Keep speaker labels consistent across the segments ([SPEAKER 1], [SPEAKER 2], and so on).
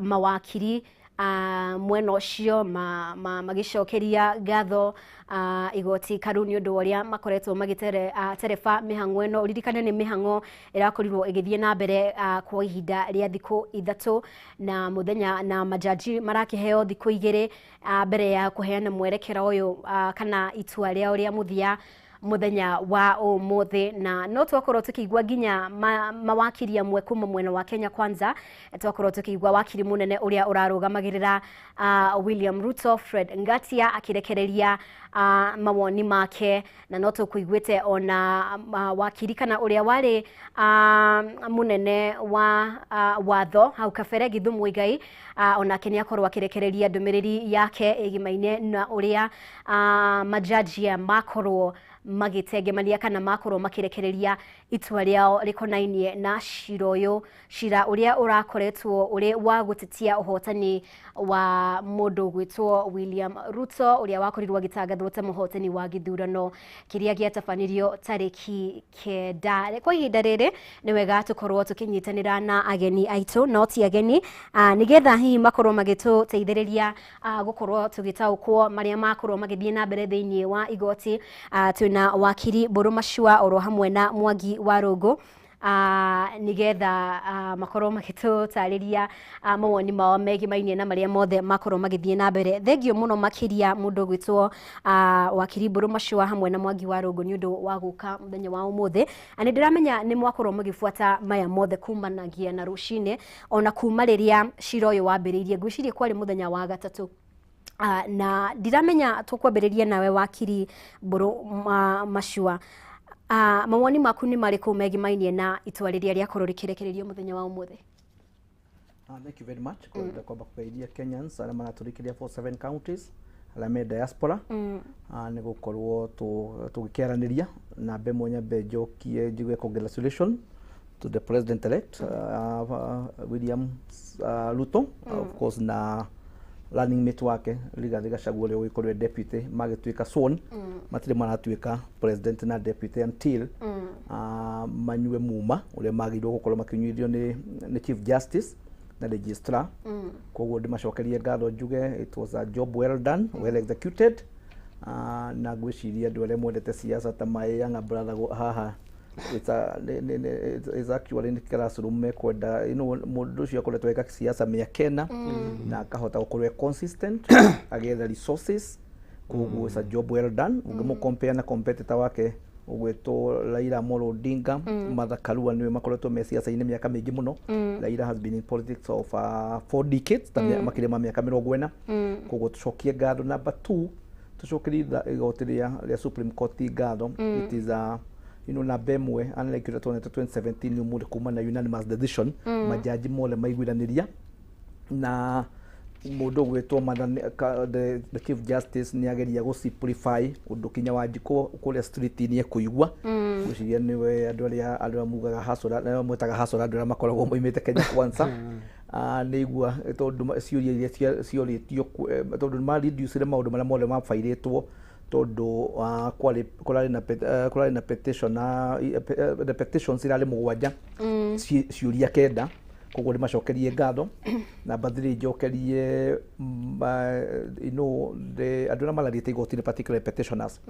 [SPEAKER 1] Mawakiri mwena ũcio magĩcokeria ngatho igoti karu nĩ ũndũ wa ũrĩa makoretwo magĩtere tereba mĩhang'o ĩno. Ũririkane nĩ mĩhang'o ĩrakorirwo ĩgĩthiĩ na mbere kwa ihinda rĩa thikũ 3, na mũthenya na majaji marakĩheo thikũ 2 mbere ya kũheana mwerekera ũyũ kana itua rĩao rĩa mũthia muthenya wa umuthi. Na no twakorwo tukigua nginya mawakiri amwe kuma mwena wa Kenya Kwanza. Twakorwo tukigua wakiri munene uria urarugamagirira William Ruto, Fred Ngatia, akirekereria mawoni make, na no tukuiguite ona wakiri kana uria wari munene wa watho hau kabere, Githu Muigai, onake nĩ akorwo akirekereria ndumiriri yake ĩgimaine na uria majaji makorwo magĩtengemania kana makorwo makĩrekereria itua rĩao rĩkonainie na cira ũyũ, cira ũrĩa ũrakoretwo ũrĩ wa gũtetia ũhotani wa mũndũ gwĩtwo William Ruto, ũrĩa wakorirwo agĩtangathwo ta mũhotani wa gĩthurano kĩrĩa gĩatabanirio tarĩki 9. Kwa ihinda rĩrĩ nĩ wega tũkorwo tũkĩnyitanĩra na ageni aitũ, no ti ageni, nĩgetha hihi makorwo magĩtũteithĩrĩria gũkorwo tũgĩtaũkwo marĩa makorwo magĩthiĩ na mbere thĩinĩ wa igoti. Twĩna wakiri Mbũrũ Macua oro hamwe na Mwangi wa Rũngũ, nigetha makorwo magĩtũtarĩria mawoni mao megimainie na marĩa mothe makorwo magĩthiĩ na mbere. Thengio mũno makĩria mũndũ gwĩtwo wakiri Mbũrũ Macua hamwe na Mwangi wa Rũngũ nĩ ũndũ wa gũka mũthenya wa ũmũthĩ. Nĩ ndĩramenya nĩ mwakorwo mũgĩbuata maya mothe kumanagia na rũcinĩ ona kuma rĩrĩa cira ũyũ wambĩrĩirie, ngwĩciria kwarĩ mũthenya wa gatatũ. Na ndiramenya tũkwambĩrĩria nawe wakiri Mbũrũ Macua, mawoni maku nĩ marĩkũ megimainie na itua rĩrĩa rĩakorwo rĩkĩrekererio mũthenya wa ũmũthĩ?
[SPEAKER 2] Thank you very much. Kwamba kũgeithia Kenyans arĩa maratũrĩkĩria 47 counties, arĩa me diaspora, nĩ gũkorwo tũgĩkĩaranĩria na mbe nyambe njokie njigue congratulation to the president elect William Ruto, of course na running mate wake Rigathi Gachagua, ũrĩa ũgĩkorwo deputy, magĩtuĩka sworn. Matirĩ maratuĩka president na deputy until manyue muma ũrĩa magĩrĩirwo gũkorwo makĩnyuithio nĩ chief justice na registrar. Koguo ndĩmacokerie ngatho, njuge it was a job well done, well executed. Na ngwĩciria andũ arĩa mwendete siasa ta my younger brother haha, it's actually nĩ classroom mekwenda, mũndũ ũcio akoretwo eka siasa mĩaka 4 na akahota gũkorwo e consistent, agetha resources. Koguo it's a job well done. Ũngĩmũ compare na competitor wake ũgwĩtwo Raila Amolo Odinga, Martha Karua nĩwe makoretwo me siasa-inĩ mĩaka mĩingĩ mũno. Raila has been in politics of 4 decades, ta makĩria ma mĩaka 40. Koguo tũcokie ngatho. Number two, tũcokerie igoti rĩa Supreme Court ngatho. It is a namba 1, unlike ũrĩa tuonete 2017, nĩ ũmũthĩ kuma na unanimous decision, majaji mothe maiguithanĩria, na mũndũ ũgwĩtwo Martha the chief justice nĩ ageria gũ simplify ũndũ kinya Wanjikũ kũrĩa street nĩ ekũigua. Ngwĩciria nĩwe andũ arĩa mugaga hustler, arĩa mwĩtaga hustler, andũ arĩa makoragwo moimĩte Kenya Kwanza. Nĩ igua tondũ ciũria iria ciorĩtio tondũ nĩ mareducire maũndũ marĩa mothe mabairĩtwo, tondũ kwarĩ kũrarĩ na petition na the petitions irarĩ 7, ciũria 9. Koguo ndĩmacokerie ngatho. Namba 3, njokerie the andũ arĩa marathiĩte igoti-inĩ, particularly petitioners.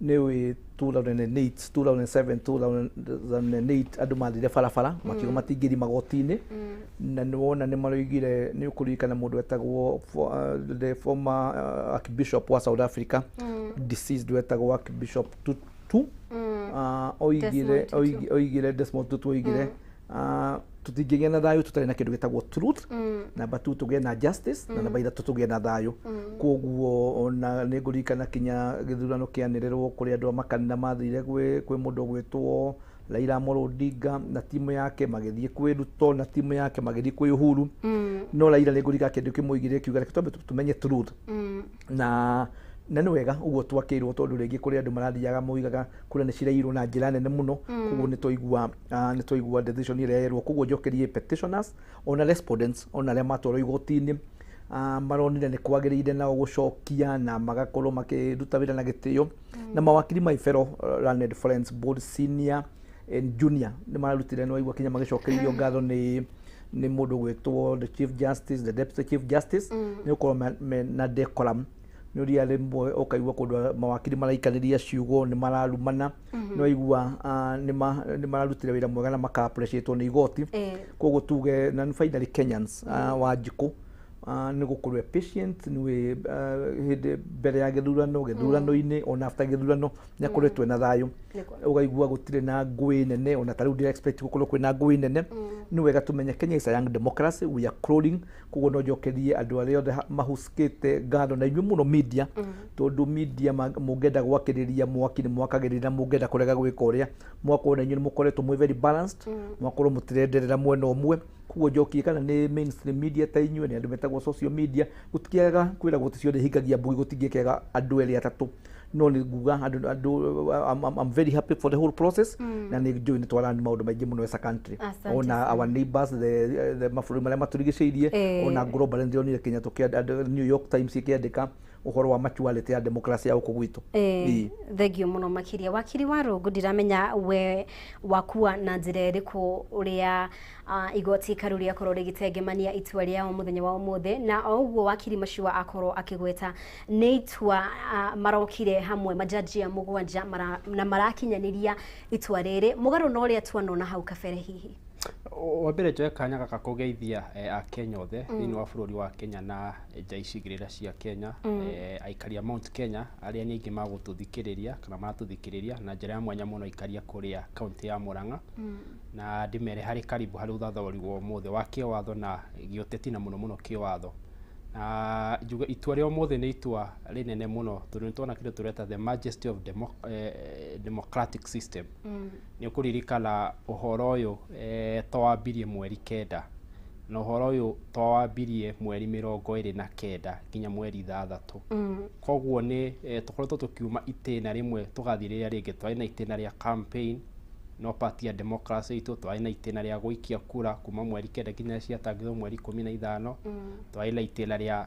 [SPEAKER 2] Nĩ 2008, 2007, 2008, andũ mathire barabara makiuga matingĩri magoti-inĩ, na nĩ wona nĩ maroigire. Nĩ ũkũririkana mũndũ wetagwo the former archbishop wa South Africa, deceased, wetagwo Archbishop Tutu, oigire
[SPEAKER 1] Desmond Tutu.
[SPEAKER 2] Oigire, Desmond Tutu oigire, tũtingĩgĩa na thayũ tũtarĩ na kĩndũ gĩtagwo truth. Namba 2, tũgĩe na justice, na namba 3, tũgĩe na thayũ. Koguo ona nĩ ngũririkana kinya gĩthurano kĩanĩrĩrwo, kũrĩ andũ a makanitha mathire kwĩ mũndũ ũgwĩtwo Raila Amolo Odinga na timu yake, magĩthiĩ kwĩ Ruto na timu yake, magĩthiĩ kwĩ Uhuru. No Raila nĩ ngũririkana kĩndũ kĩmwe oigire, kiuga reke twambe tũmenye truth. Na nĩ wega ũguo twakĩirwo, tondũ rĩngĩ kũrĩ andũ marathiaga moigaga kũrĩa nĩ cirairwo na njĩra nene mũno. Koguo nĩ twaigua decision ĩrĩa yerwo. Koguo njokerie petitioners ona respondents, ona arĩa matwarwo igoti-inĩ, maronire nĩ kwagĩrĩire nao gũcokia na magakorwo makĩruta wĩra na gĩtĩo. Na mawakiri my fellow learned friends, both senior and junior, nĩ mararutire, nĩ waigua kinya magĩcokerio ngatho nĩ Nĩ mũndũ gwĩtwo the Chief Justice, the Deputy Chief Justice, nĩ gũkorwo na decorum. Nĩ ũrĩa rĩmwe ũkaigua kũndũ mawakiri maraikanĩria ciugo, nĩ mararumana, nĩ waigua nĩ mararutire wĩra mwega na maka appreciate nĩ igoti. Koguo tuge na finally Kenyans, Wanjikũ, nĩ gũkorwo patient nĩ hĩndĩ mbere ya gĩthurano, gĩthurano-inĩ, ona after gĩthurano nĩ akoretwo na thayũ. Ũgaigua gũtirĩ na ngũĩ nene, ona ta rĩu ndĩra expect gũkorwo kwĩna ngũĩ nene. Nĩ wega tũmenye Kenya is a young democracy, we are crawling. Koguo no njokerie andũ arĩa othe mahusikĩte ngatho, na inyuĩ mũno media, tondũ media mũngĩenda gwakĩrĩria mwaki nĩ mwakagĩrĩria, na mũngĩenda kũrega gwĩka ũrĩa mwakorwo, na inyuĩ nĩ mũkoretwo mwĩ very balanced, mwakorwo mũtirenderera mwena ũmwe. Koguo njokie kana nĩ mainstream media ta inyuĩ, nĩ andũ metagwo social media, gũtikĩaga kwĩragwo ti ciothe ihingagia mbui, gũtingĩkĩaga andũ erĩ atatũ, no nĩ nguga andũ I'm very happy for the whole process, na nĩ njũĩ nĩ twarani maũndũ maingĩ mũno as a country.
[SPEAKER 1] Asante
[SPEAKER 2] ona
[SPEAKER 1] sana.
[SPEAKER 2] Our neighbors, the mabũrũri marĩa matũrigicĩirie, ona global, ndĩronire Kenya tũkĩandĩka, New York Times ĩkĩandĩka ũhoro wa maturity ya democracy ya gũkũ gwitũ. Ĩĩ.
[SPEAKER 1] Thengio mũno makĩria, wakiri wa Rũngũ. Ndiramenya we wakua na njĩra ĩrĩkũ ũrĩa igoti ikaru rĩakorwo rĩgĩtengemania itua rĩao mũthenya wa ũmũthĩ, na o ũguo wakiri Macua akorwo akĩgweta nĩ itua marokire hamwe majaji ya 7 na marakinyanĩria itua rĩrĩ mũgarũ na ũrĩa tuonona hau kabere hihi.
[SPEAKER 3] Wa mbere njoe kanya gaka kũgeithia akenya othe thĩinĩ wa bũrũri wa Kenya na nja icigĩrĩra cia Kenya, aikari a Mount Kenya arĩa nĩ aingĩ magũtũthikĩrĩria kana maratũthikĩrĩria na njĩra ya mwanya mũno, aikari a kũrĩa kaunti ya Murang'a, na ndĩmere harĩ karibu harĩ ũthathaũri wa ũmũthĩ wa kĩwatho na gĩũteti, na mũno mũno kĩwatho. Na njuge itua rĩa ũmũthĩ nĩ itua rĩnene mũno, tondũ nĩ tuona kĩndũ tũreta the majesty of democratic system. Nĩ ũkũririkana ũhoro ũyũ twambirie mweri 9, na ũhoro ũyũ twawambirie mweri 29 nginya mweri 6. Koguo nĩ tũkoretwo tũkiuma itĩna rĩmwe tũgathiĩ rĩrĩa rĩngĩ. Twarĩ na itĩna rĩa campaign, no part ya democracy itũ. Twarĩ na itĩna rĩa gũikia kura kuma mweri 9 nginya ciatangĩrwo mweri 15. Twarĩ na itĩna rĩa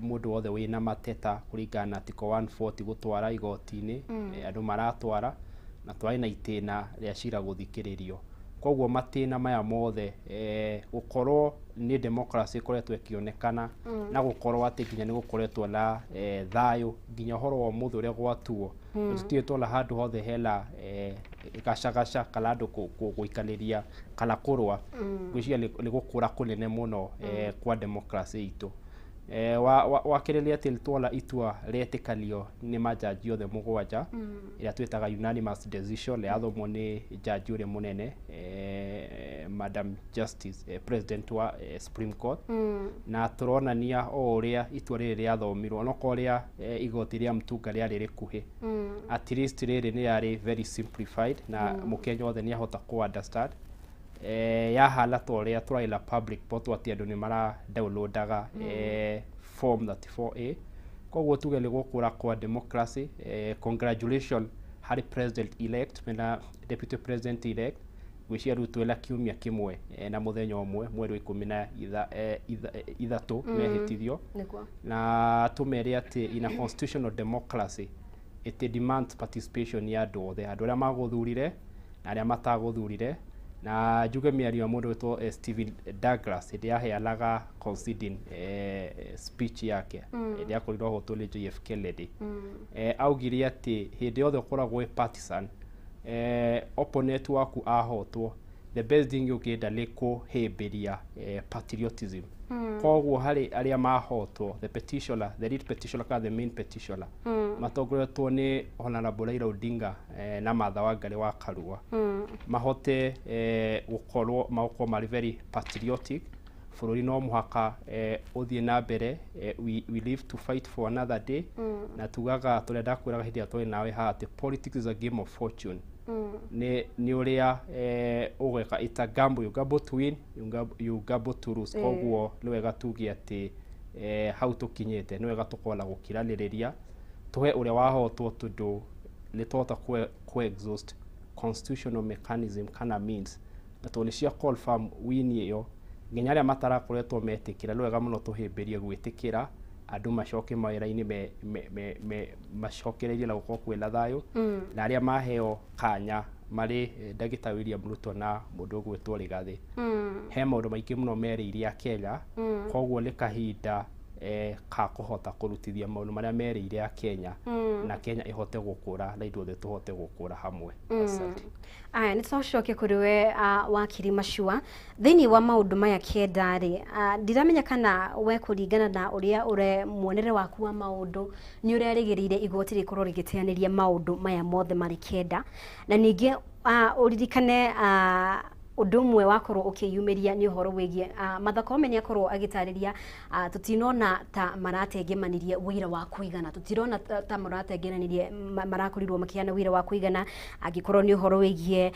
[SPEAKER 3] mũndũ wothe wĩna mateta kũringana na article 140 gũtwara igoti-inĩ, andũ maratwara, na twarĩ na itĩna rĩa cira gũthikĩrĩrio. Koguo matĩna maya mothe, gũkorwo nĩ democracy ĩkoretwo ĩkĩonekana, na gũkorwo atĩ nginya nĩ gũkoretwo na thayũ nginya ũhoro wa ũmũthĩ ũrĩa gwatuo, tũtirĩ tuona handũ hothe hena gacagaca kana andũ gũikanĩria kana kũrũa. Ngwĩciria nĩ gũkũra kũnene mũno kwa democracy itũ. Wa kerĩ nĩ atĩ tuona itua rĩetĩkanio nĩ majaji othe 7, ĩrĩa twĩtaga unanimous decision, yathomwo nĩ jaji ũrĩa mũnene, Madam Justice, President wa Supreme Court, na tũronania o ũrĩa itua rĩrĩ rĩathomirwo, onokorwo rĩa igoti rĩa Mtunga rĩarĩ rĩkuhĩ, at least rĩrĩ nĩ yarĩ very simplified na mũkenya wothe nĩ ahota kũ understand. Yahana ta ũrĩa tũrarĩ na public portal atĩ andũ nĩ mara downloadaga form 34A. Koguo tuge nĩ gũkũra kwa democracy. Congratulation harĩ president elect mena deputy president elect. Ngwĩciria rĩu twĩna kiumia kĩmwe na mũthenya ũmwe, mweri wa ikũmi na ithatũ mehĩtithio, na tũmere atĩ in a constitutional democracy it demands participation ya andũ othe, andũ arĩa magũthurire na arĩa matagũthurire. Na njuge mĩario ya mũndũ wĩtwo Stephen Douglas hĩndĩ yaheanaga conceding speech yake, hĩndĩ yakorirwo ahotwo nĩ JF Kennedy, augire atĩ hĩndĩ yothe ũkoragwo wĩ partisan, opponent waku ahotwo, the best thing ũngĩenda nĩ kũhĩmbĩria patriotism. Koguo harĩ arĩa mahotwo, the petitioner, the lead petitioner kana the main petitioner, matongoretwo nĩ Honorable Raila Odinga na Martha Wangari wa Karua, mahote gũkorwo magũkorwo marĩ very patriotic. Bũrũri no mũhaka ũthiĩ na mbere. We live to fight for another day. Na tugaga tũrĩa ndakwĩraga hĩndĩ ĩrĩa twarĩ nawe haha atĩ politics is a game of fortune. Nĩ ũrĩa ũgwĩka, it's a gamble. You gamble to win, you gamble to lose. Koguo nĩ wega tuge atĩ hau tũkinyĩte nĩ wega tũkorwo na gũkiranĩrĩria, tũhe ũrĩa wahotwo, tondũ nĩ twahota kũ exhaust constitutional mechanism kana means, na tondũ nĩ cia confirm win ĩyo, nginya arĩa matarakoretwo metĩkĩra, nĩ wega mũno tũhĩmbĩrie gwĩtĩkĩra andũ macoke mawĩra-inĩ me macokereirie na gũkorwo kwĩna thayũ, na arĩa maheo kanya. marĩ ndagĩtarĩ William Ruto na mũndũ ũgwĩtwo Rigathĩ, he maũndũ maingĩ mũno merĩire Akenya. Koguo nĩ kahinda ka kũhota kũrutithia maũndũ marĩa merĩire Akenya, na Kenya ĩhote gũkũra na ithuothe tũhote gũkũra hamwe. Asante.
[SPEAKER 1] Aya, nĩ tũcoke kũrĩ we, wakiri Macua. Thĩinĩ wa maũndũ maya 9 rĩ, ndiramenya kana we, kũringana na ũrĩa ũre muonere waku wa maũndũ, nĩ ũrerĩgĩrĩire igoti rĩkorwo rĩgĩteanĩria maũndũ maya mothe marĩ 9. Na ningĩ ũririkane ũndũ ũmwe wakorwo ũkĩyumĩria nĩ ũhoro wĩgiĩ Martha Koome. Nĩ akorwo agĩtarĩria tũtinona ta maratengemanirie wĩira wa kũigana, tũtirona ta maratengeranirie, marakorirwo makĩheana wĩira wa kũigana, angĩkorwo nĩ ũhoro wĩgiĩ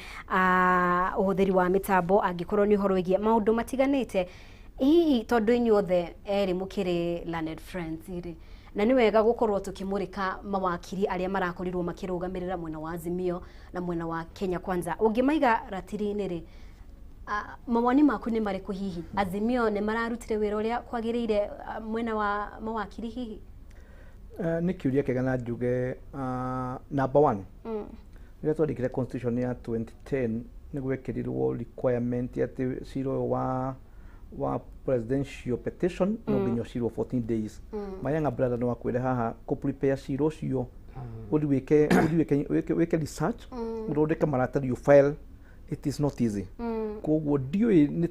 [SPEAKER 1] ũhũthĩri wa mĩtambo, angĩkorwo nĩ ũhoro wĩgiĩ maũndũ matiganĩte. Hihi tondũ inyuothe erĩ mũkĩrĩ learned friends rĩ, na nĩ wega gũkorwo tũkĩmũrĩka mawakiri arĩa marakorirwo makĩrũgamĩrĩra mwena wa Azimio na mwena wa Kenya Kwanza, ũngĩmaiga ratiri-inĩ rĩ, mawoni maku nĩ marĩkũ? Hihi Azimio nĩ mararutire wĩra ũrĩa kwagĩrĩire, mwena wa mawakiri hihi?
[SPEAKER 2] Nĩ kĩũria kĩega, na njuge number one, rĩrĩa twandĩkire constitution ya 2010, nĩ gwekĩrirwo requirement atĩ cira ũyũ wa presidential petition no nginya ũcirwo 14 days. My younger brother no akwĩre haha, kũ prepare cira ũcio, ũthiĩ wĩke research, ũthondeke maratathi, file, it is not easy. Koguo ndiũĩ nĩ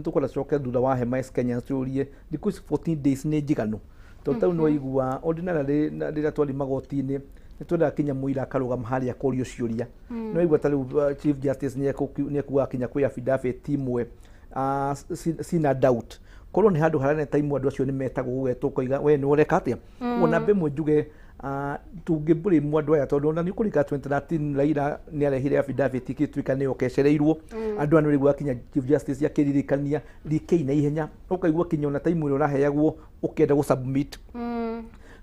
[SPEAKER 2] tũkwenda tũcoke thutha wa hema as Kenyans tũrie, thikũ ici 14 days nĩ njiganu? Tondũ tau nĩ waigua ordinarily rĩrĩa twathiĩ magoti-inĩ, nĩ twendaga kinya mũira akarũgama harĩa akũrio ciũria. Nĩ waigua ta rĩu Chief Justice nĩ ekuaga kinya kwĩ affidavit imwe cina doubt, korwo nĩ handũ harĩa time andũ acio nĩ metagwo, gũgetwo, ũkoiga we nĩ ũreka atĩa. Ũguo namba ĩmwe njuge tũngĩ blame andũ aya, tondũ ona nĩ kũrika 2013 Raila nĩ arehire affidavit ĩgĩtuĩka nĩyo kecereirwo. Andũ aya nĩ ũraigua kinya Chief Justice akĩririkania rikei na ihenya, ũkaigua kinya ona time ĩrĩa ũraheagwo ũkĩenda gũ submit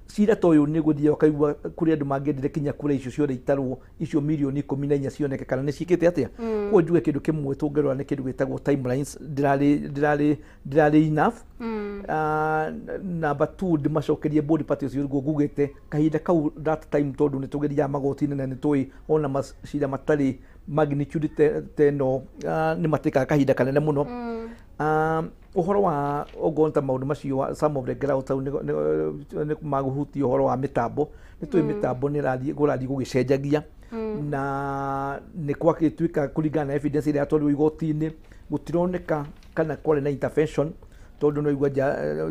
[SPEAKER 2] cira ta ũyũ, nĩ gũthiĩ ũkaigua kũrĩ andũ mangĩendire kinya kura icio ciothe itarwo, icio mirioni 14 cioneke kana nĩ ciĩkĩte atĩa. Koguo njuge kĩndũ kĩmwe tũngĩrora nĩ kĩndũ gĩtagwo timelines, ndĩrarĩ enough. Number two, ndĩmacokerie board party ũcio ũguo ngugĩte kahinda kau, that time, tondũ nĩ tũgĩthiaga magoti-inĩ na nĩ tũĩ ona macira matarĩ magnitude ta ĩno nĩ matĩkaga kahinda kanene mũno. Ũhoro wa ũngona ta maũndũ macio some of the grounds hau nĩ magũhutia ũhoro wa mĩtambo. Nĩ tũĩ mĩtambo nĩ ĩrathiĩ kũrathiĩ gũgĩcenjagia, na nĩ gwagĩtuĩka kũringana na evidence ĩrĩa yatwarirwo igoti-inĩ, gũtironeka kana kwarĩ na intervention, tondũ no igua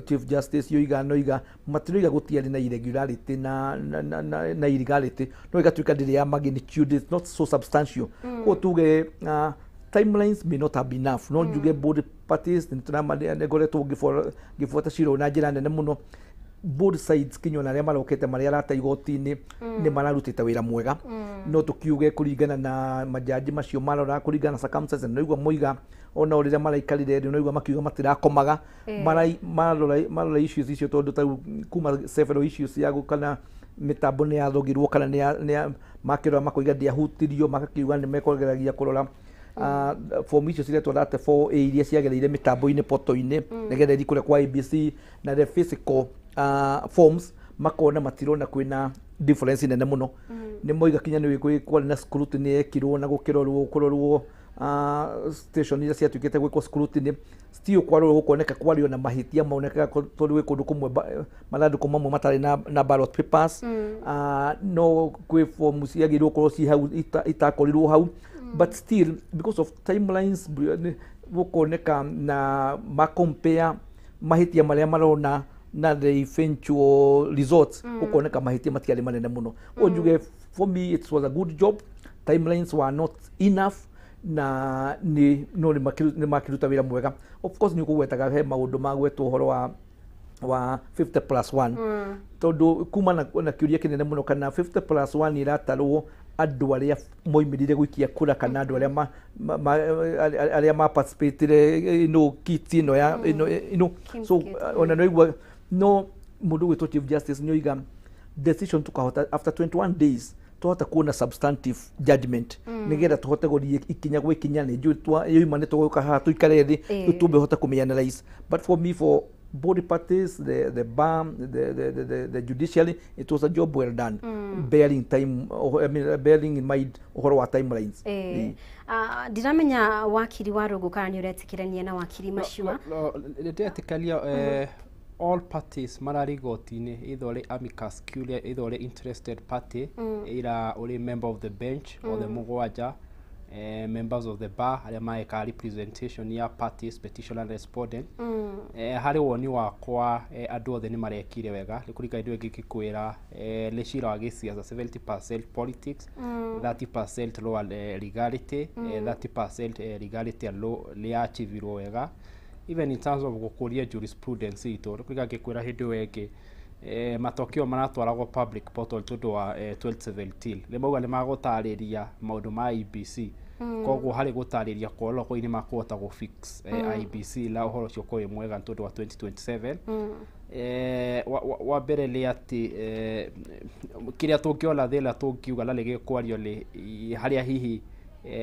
[SPEAKER 2] Chief Justice yoiga noiga matiroiga gũtiarĩ na irregularity na illegality, no ĩgatuĩka ndĩrĩ ya magnitude, it's not so substantial. Koguo tuge timelines may not have been enough. No njuge both parties nĩ ngoretwo ngĩbuata cira ũyũ na njĩra nene mũno. Both sides, kinya ona arĩa marokete marĩa arata igoti-inĩ, nĩ mararutĩte wĩra mwega. No tũkiuge kũringana na majaji macio marora kũringana na circumstances, no igua moiga ona o rĩrĩa maraikarire rĩ, no igua makiuga matirakomaga. Marora issues icio, tondũ ta rĩu kuma several issues ya kana mĩtambo nĩ yathogirwo kana nĩ ya makĩrora makoiga ndĩahutirio, makakiuga nĩ mekũgeragia kũrora form icio ciretwo 34A iria ciagereire mĩtambo-inĩ poto-inĩ nĩgetha ithiĩ kũrĩa kwa IEBC, na the physical forms, makona matirona kwĩna difference nene mũno. Nĩ moiga kinya nĩ kwarĩ na scrutiny yekirwo na gũkĩrorwo kũrorwo station iria ciatuĩkĩte gwĩkwo scrutiny, still kwarorwo gũkoneka kwarĩ ona mahĩtia monekaga, tondũ gwĩ kũndũ kũmwe mathandũkũ mamwe matarĩ na ballot papers, no kwĩ form ciagĩrĩirwo gũkorwo ci hau itakorirwo hau. But still, because of timelines, gũkoneka na ma compare mahĩtia marĩa marona na the eventual results, gũkoneka mahĩtia matiarĩ manene mũno. Ũguo njuge for me it was a good job. Timelines were not enough, na nĩ no nĩ makĩruta wĩra mwega. Of course nĩ ũkũgwetaga he maũndũ magwetwo ũhoro wa 50 plus 1, tondũ kuma na kĩũria kĩnene mũno kana 50 plus 1 ĩratarwo andũ arĩa moimĩrire gũikia kura kana andũ arĩa arĩa ma participatire ino kit ĩno ya ĩno. So
[SPEAKER 1] kit,
[SPEAKER 2] ona no igua no mũndũ gwĩtwo Chief Justice nĩ oiga decision tukahota after 21 days twahota kuona substantive judgment, nigetha tuhote gũthiĩ ikinya gwĩ ikinya. Nĩ njũĩ yoima nĩ tũgũka haha tũikare thĩ, rĩu tũmbe hote kũmĩ analyze. But for me, for Both parties, the bar, the judiciary, it was a job well done, bearing time, I mean, bearing in mind ũhoro wa timelines.
[SPEAKER 1] Ndiramenya wakiri wa Rũngũ kana nĩ ũretĩkĩrania na wakiri Macua.
[SPEAKER 3] Ndĩretĩkania all parties mararĩ igoti-inĩ, either ũrĩ amicus curiae, either ũrĩ interested party, either ũrĩ member of the bench, othe mũgwanja, members of the bar arĩa mareka representation ya parties, petitioner and respondent, harĩ woni wakwa, andũ othe nĩ marekire wega. Nĩ kũringana ndũ ĩngĩ ngĩkwĩra, nĩ cira wa gĩciaca, 70% politics, 30% law and legality. 30% legality and law nĩ yachivirwo wega, even in terms of gũkũria jurisprudence itũ. Nĩ kũringana ngĩkwĩra hĩndĩ ĩyo ĩngĩ, matokeo maratwaragwo public portal tondũ wa 2017 nĩ mauga nĩ magũtarĩria maũndũ ma IEBC. Koguo harĩ gũtarĩria kwa loko nĩ makũhota gũ fix IEBC la ũhoro ũcio ũkorwo wĩ mwega tondũ wa 2027. Wa mbere nĩ atĩ kĩrĩa tũngĩona thĩna tũngiuga na nĩgĩkwario nĩ harĩa hihi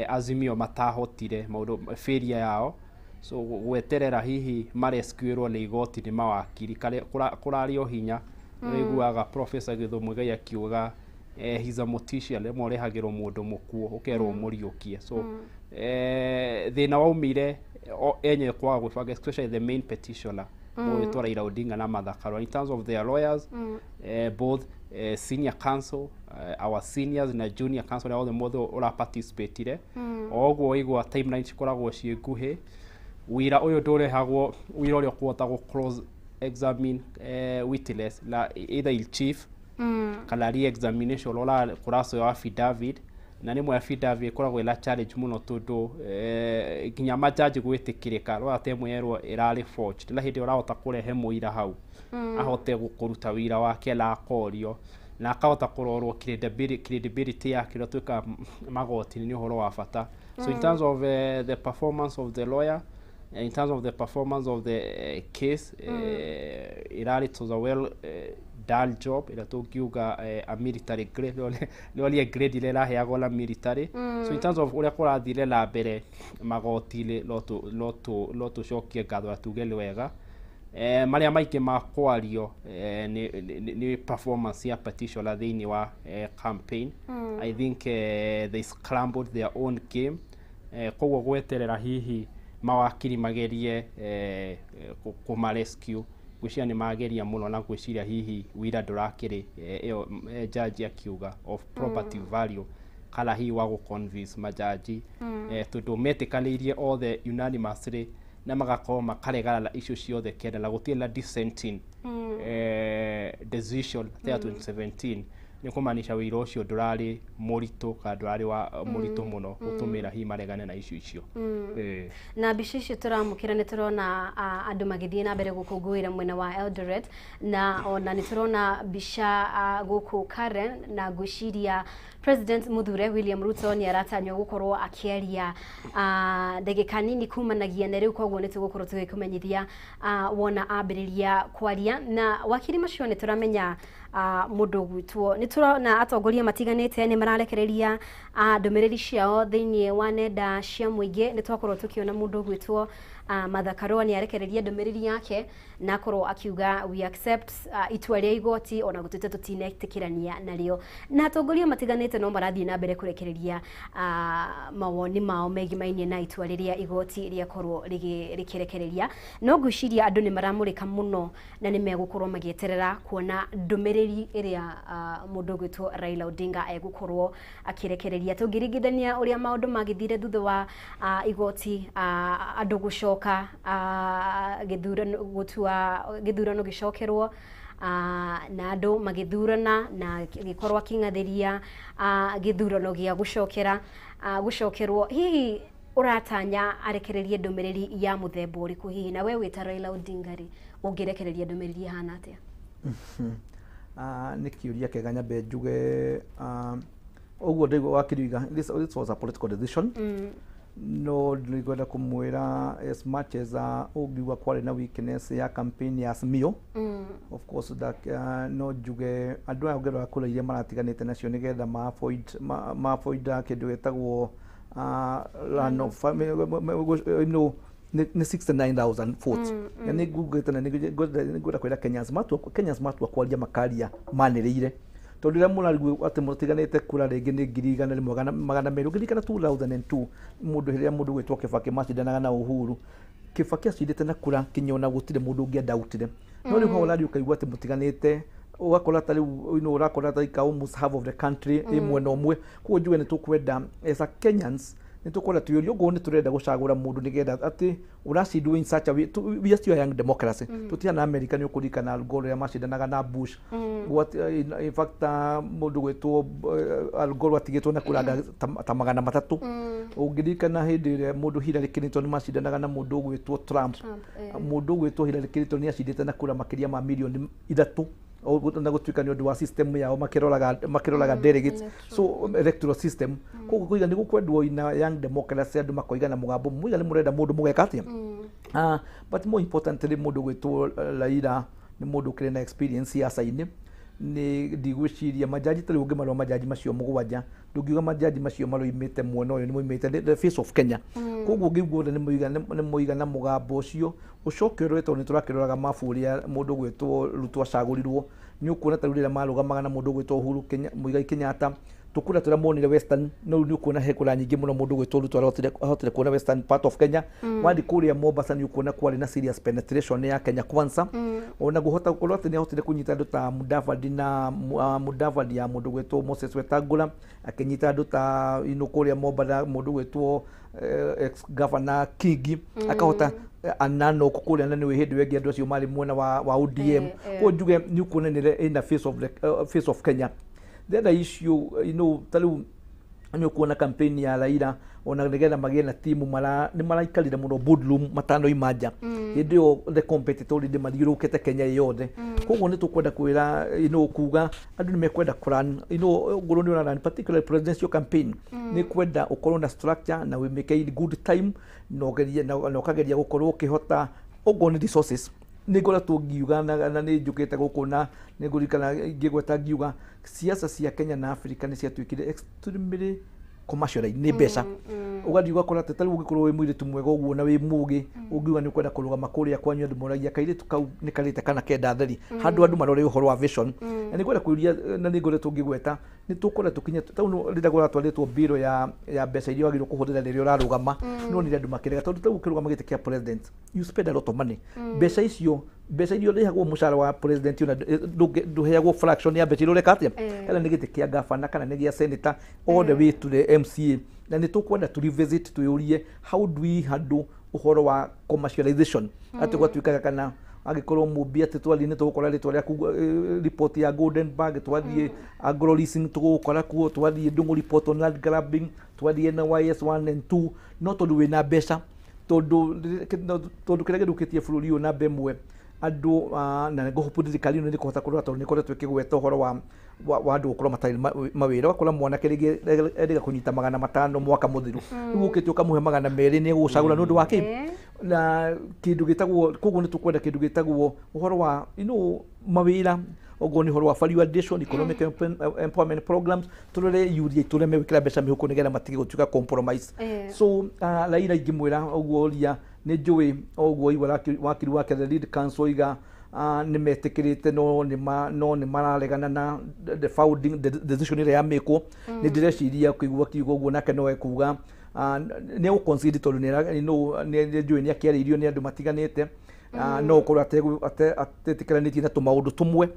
[SPEAKER 3] Azimio matahotire maũndũ, failure yao. So gweterera hihi marescuĩrwo nĩ igoti nĩ mawakiri kũrarĩ o hinya. Nĩũiguaga Professor Githu Muigai akiuga he's a mortician, rĩmwe ũrehagĩrwo mũndũ mũkuũ ũkerwo mũriũkie. So thĩna waumire enyewe kwaga gwĩbanga, especially the main petitioner mũgwĩtwo Raila Odinga na Martha Karua. In terms of their lawyers, both senior counsel, our seniors na junior counsel, arĩa othe mothe ũra participate o ũguo waigua timeline cikoragwo ciĩ nguhĩ. Wĩra ũyũ ndũrehagwo, wĩra ũrĩa ũkũhota gũ cross examine witness na either in chief kana re-examination ũra kũracoya affidavit, na rĩmwe affidavit ĩkoragwo ĩna challenge mũno tondũ nginya majaji gwĩtĩkĩrĩka rora ta ĩmwe yerwo ĩrarĩ forged, na hĩndĩ ĩyo ũrahota kũrehe mũira hau ahote kũruta wĩra wake na akorio na akahota kũrorwo credibility yake ũrĩa twĩkaga magoti-inĩ nĩ ũhoro wa bata. So in terms of the performance of the lawyer, in terms of the performance of the case, ĩrarĩ, it was a well done job ĩrĩa tũngiuga a military grade, nĩorie grade ĩrĩa ĩraheagwo na military. So in terms of ũrĩa kũrathire na mbere magoti-inĩ, no tũcokie ngatho na tuge nĩ wega. Marĩa maingĩ ma kwario nĩ performance ya petitioner thĩinĩ wa campaign. I think they scrambled their own game. Koguo gweterera hihi mawakiri magerie kũma rescue, ngwĩciria nĩ mageria mũno, na ngwĩciria hihi wĩra ndũrakĩrĩ ĩyo judge akiuga of property value kana hihi wa gũ convince majaji, tondũ metĩkanĩirie othe unanimously na magakorwo makaregana na icio ciothe kenda na gũtirĩ na dissenting decision ta ya 2017, nĩ kũmaanisha wĩra ũcio ndũrarĩ mũritũ kana ndũrarĩ wa mũritũ mũno gũtũmĩra hihi maregane na icio icio.
[SPEAKER 1] Na mbica icio tũramũkĩra nĩ tũrona andũ magĩthiĩ na mbere gũkũngũĩra mwena wa Eldoret, na ona nĩ tũrona mbica gũkũ Karen, na ngwĩciria President Muthure William Ruto nĩ aratanywo gũkorwo akĩaria ndagĩka nini kumanagia na rĩu. Koguo nĩ tũgũkorwo tũgĩkũmenyithia wona ambĩrĩria kwaria. Na wakiri macio, nĩ tũramenya mũndũ gwitwo, nĩ tũrona atongoria matiganĩte nĩ mararekereria ndũmĩrĩri ciao thĩinĩ wa nenda cia mũingĩ. Nĩ twakorwo tũkĩona mũndũ gwĩtwo Martha Karua nĩ arekereria ndũmĩrĩri yake na akorwo akiuga, "We accept itua rĩa igoti ona gũtuĩka tũtinetĩkĩrania narĩo." Na atongoria matiganĩte no marathiĩ na mbere kũrekereria mawoni mao megimainie na itua rĩrĩa igoti rĩakorwo rĩkĩrekereria. No ngwĩciria andũ nĩ maramũrĩka mũno na nĩ megũkorwo magĩeterera kuona ndũmĩrĩri ĩrĩa mũndũ ũgwĩtwo Raila Odinga egũkorwo akĩrekereria. Tũngĩringithania ũrĩa maũndũ magĩthire thutha wa igoti andũ gũcoka gĩthurano, gũtua gĩthurano gĩcokerwo, na andũ magĩthurana na gĩkorwo akĩng'athĩria gĩthurano gĩa gũcokera gũcokerwo, hihi ũratanya arekererie ndũmĩrĩri ya mũthemba ũrĩkũ hihi? Na we wĩta Raila Odinga rĩ, ũngĩrekereria ndũmĩrĩri ĩhana atĩa?
[SPEAKER 2] Nĩ kĩũria kĩega. Nyambe njuge ũguo ndaigua wakiriuga this was a political decision. No nĩngwenda kũmwĩra, as much as ũngiuga kwarĩ na weakness ya campaign ya Azimio, of course that, no njuge andũ aya ũngĩrora kura iria maratiganĩte nacio nĩgetha ma avoid ma avoid kĩndũ gĩtagwo run of no Nĩ 69,000 votes. Na nĩ ngugĩte na nĩ ngwenda kwĩra Kenyans matua, Kenyans matua kwaria makaria manĩrĩire, tondũ rĩrĩa mũrarigwo atĩ mũtiganĩte kura rĩngĩ nĩ 1,200. Ũngĩririkana 2002, mũndũ rĩrĩa mũndũ gwĩtwo Kibaki macindanaga na Uhuru, Kibaki acindĩte na kura kinya ona gũtirĩ mũndũ ũngĩandautire. No rĩu hau ũraria ũkaigua atĩ mũtiganĩte, ũgakora ta rĩu ũrakora ta like almost half of the country ĩ mwena ũmwe. Koguo njuge nĩ tũkwenda as a Kenyans, nĩ tũkwenda twĩũrie okorwo nĩ tũrenda gũcagũra mũndũ nĩgetha atĩ ũracindwo in such a way. We are still a young democracy, tũtiana America. Nĩ ũkũririkana Al Gore rĩrĩa macindanaga na Bush. In fact, mũndũ gwĩtwo Al Gore atigĩtwo na kura ta 300. Ũngĩririkana hĩndĩ ĩrĩa mũndũ Hillary Clinton macindanaga na mũndũ ũgwĩtwo Trump, mũndũ ũgwĩtwo Hillary Clinton nĩ acindĩte na kura makĩria ma mirioni 3, na gũtuĩka nĩ ũndũ wa system yao makĩroraga delegates, so electoral system. Koguo kũiga nĩ gũkwendwo ina young democracy, andũ makoiga na mũgambo mũiga nĩ mũrenda mũndũ mũgeka atĩa. But more importantly, mũndũ gwĩtwo Raila nĩ mũndũ ũkĩrĩ na experience siasa-inĩ. Nĩ ndigwĩciria majaji ta rĩu ũngĩmarora majaji macio 7, ndũngiuga majaji macio maroimĩte mwena ũyũ, nĩ moimĩte the face of Kenya. Koguo ũngĩigua othe nĩ moiga na mũgambo ũcio, ũcoke ũrore, tondũ nĩ tũrakĩroraga mabu ũrĩa mũndũ gwĩtwo Ruto acagũrirwo, nĩ ũkuona ta rĩu rĩrĩa marũgamaga na mũndũ gwĩtwo Uhuru Muigai Kenyatta, tũkura tũrĩa monire Western, no rĩu nĩ ũkuona he kura nyingĩ mũno mũndũ gwĩtwo Ruto ahotire kuona western part of Kenya. Wathiĩ kũrĩa Mombasa, nĩ ũkuona kwarĩ na serious penetration ya Kenya Kwanza. Ona ngũhota gũkorwo atĩ nĩ ahotire kũnyita andũ ta Mudavadi na Mudavadi ya mũndũ gwĩtwo Moses Wetangula, akĩnyita andũ ta ino kũrĩa Mombasa, mũndũ gwĩtwo ex governor Kingi, akahota anano kũrĩa, na nĩ hĩndĩ ĩngĩ andũ acio marĩ mwena wa ODM. Koguo njuge nĩ ũkuona nĩ ĩna face of the, face of Kenya. The other issue, ta rĩu nĩ ũkuona campaign ya Raila, ona nĩgetha magĩe na timu mara nĩ maraikarire mũno boardroom matanoima nja. Hĩndĩ ĩyo the competitor already mathiũrũrũkĩte Kenya yothe. Koguo nĩ tũkwenda kwĩra kuga andũ nĩ mekwenda kũrun, ngũrũ nĩ ũrarun, particularly presidential campaign, nĩ kwenda ũkorwo na structure na wĩmĩke in good time, na ũgerie na ũkageria gũkorwo ũkĩhota okorwo nĩ resources. Nĩ ngoretwo ngiuga na nĩ njũkĩte gũkũ na nĩ ngũririkana ngĩgweta ngiuga siasa cia Kenya na Africa nĩ ciatuĩkire extremely commercialized nĩ mbeca. Ũgathiĩ ũgakora atĩ ta rĩu ũngĩkorwo wĩ mũirĩtu mwega ũguo na wĩ mũgĩ, ũngiuga nĩ ũkwenda kũrũgama kũrĩa kwanyu, andũ moragia kairĩtu kau nĩ karĩte kana kenda theri, handũ andũ marore ũhoro wa vision. Na nĩ ngwenda kũria, na nĩ ngoretwo ngĩgweta, nĩ tũkwenda tũkinye tau rĩrĩa kũratwarĩtwo mbiro ya mbeca iria wagĩrĩirwo kũhũthĩra rĩrĩa ũrarũgama, no nĩ andũ makĩrega, tondũ ta rĩu ũkĩrũgama gĩtĩ kĩa president, you spend a lot of money. Mbeca icio, mbeca iria ũrĩhagwo mũcara wa president, ona ndũheagwo fraction ya mbeca iria ũreka atĩa, kana nĩ gĩtĩ kĩa gavana kana nĩ gĩa senator, all the way to the MCA. Na nĩ tũkwenda to revisit, twĩũrie how do we handle ũhoro wa commercialization, atĩ gwatuĩkaga kana angĩkorwo mũmbi atĩ twathiĩ nĩ tũgũkora rĩtwa rĩaku, report ya Golden Bag, twathiĩ Agro Leasing tũgũkora kuo, twathiĩ Ndung'u report on land grabbing, twathiĩ NYS 1 and 2. No tondũ wĩna mbeca, tondũ kĩrĩa gĩthũkĩtie bũrũri ũyũ namba ĩmwe andũ, na ngũhope thirikari ĩno nĩ kũhota kũrora, tondũ nĩ ĩkoretwo ĩkĩgweta ũhoro wa andũ gũkorwo matarĩ mawĩra. Ũgakora mwanake rĩngĩ erĩga kũnyita 500 mwaka mũthiru, rĩu ũkĩte ũkamũhe 200, nĩ egũgũcagũra nĩ ũndũ wa kĩ? Na kĩndũ gĩtagwo, koguo nĩ tũkwenda kĩndũ gĩtagwo ũhoro wa mawĩra, oguo nĩ ũhoro wa value addition, economic empowerment programs, tũrore yuria itũrĩa megwĩkĩra mbeca mĩhuko nĩgetha matige gũtuĩka compromise. So Raila ingĩmwĩra ũguo ũria nĩ njũĩ ũguo igua wakiri wake, the lead counsel, oiga nĩ metĩkĩrĩte, no nĩ mararegana na the founding the decision ĩrĩa yamĩkwo. Nĩ ndĩreciria kũigua kiugo ũguo nake no ekuga nĩ egũconcede, tondũ nĩ njũĩ nĩ akĩarĩirio nĩ andũ matiganĩte. No ũkorwo atetĩkĩranĩtie na tũmaũndũ tũmwe.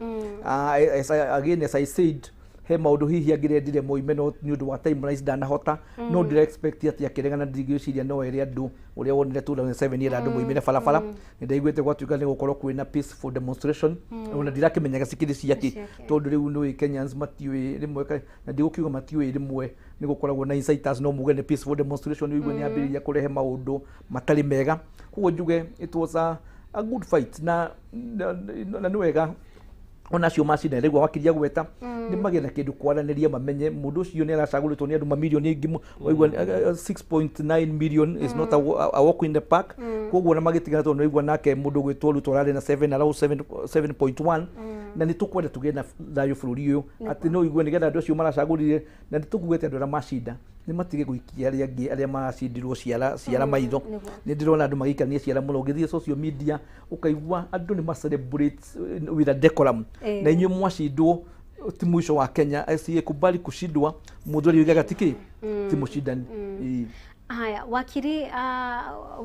[SPEAKER 2] Again, as I said, he maũndũ hihi angĩrendire moime, no nĩ ũndũ wa timelines ndanahota. No ndĩra expect atĩ akĩregana, ndigwĩciria no ere andũ ũrĩa wonire 2007 era andũ moimire barabara. Nĩ ndaiguĩte gwatuĩka nĩ gũkorwo kwĩna peaceful demonstration, ona ndirakĩmenyaga cikĩrĩ ciakĩ, tondũ rĩu nĩ Kenyans matiũĩ rĩmwe, na ndigũkiuga matiũĩ, rĩmwe nĩ gũkoragwo na inciters, no muge nĩ peaceful demonstration, ũigue nĩ yambĩrĩria kũrehe maũndũ matarĩ mega. Koguo njuge it was a good fight, na nĩ wega ona acio macinda rĩu wakiria gweta nĩ magĩe na kĩndũ kwaranĩria, mamenye mũndũ ũcio nĩ aracagũrĩtwo nĩ andũ mamirioni aingĩ. Waigua 6.9 million is not a walk in the park. Koguo na magĩtigana, tondũ nĩwaigua nake mũndũ gwĩtwo Ruto ararĩ na 7 around 7 7.1. Na nĩ tũkwenda tũgĩe na thayũ bũrũri ũyũ, atĩ no igue nĩgetha andũ acio maracagũrire, na nĩ tũkuĩte andũ arĩa macinda Nĩ matige gũikia arĩa angĩ arĩa maracindirwo ciara ciara maitho.
[SPEAKER 1] Nĩguo.
[SPEAKER 2] Nĩ ndĩrona andũ magĩikania ciara mũno. Ũgĩthiĩ social media ũkaigua andũ nĩ ma celebrate with a decorum. Na inyuĩ mwacindwo ti mwisho wa Kenya. Asiyekubali kushindwa, mũndũ ũrĩa ugaga ti kĩ ti mũcindani. Ĩĩ.
[SPEAKER 1] Haya, wakiri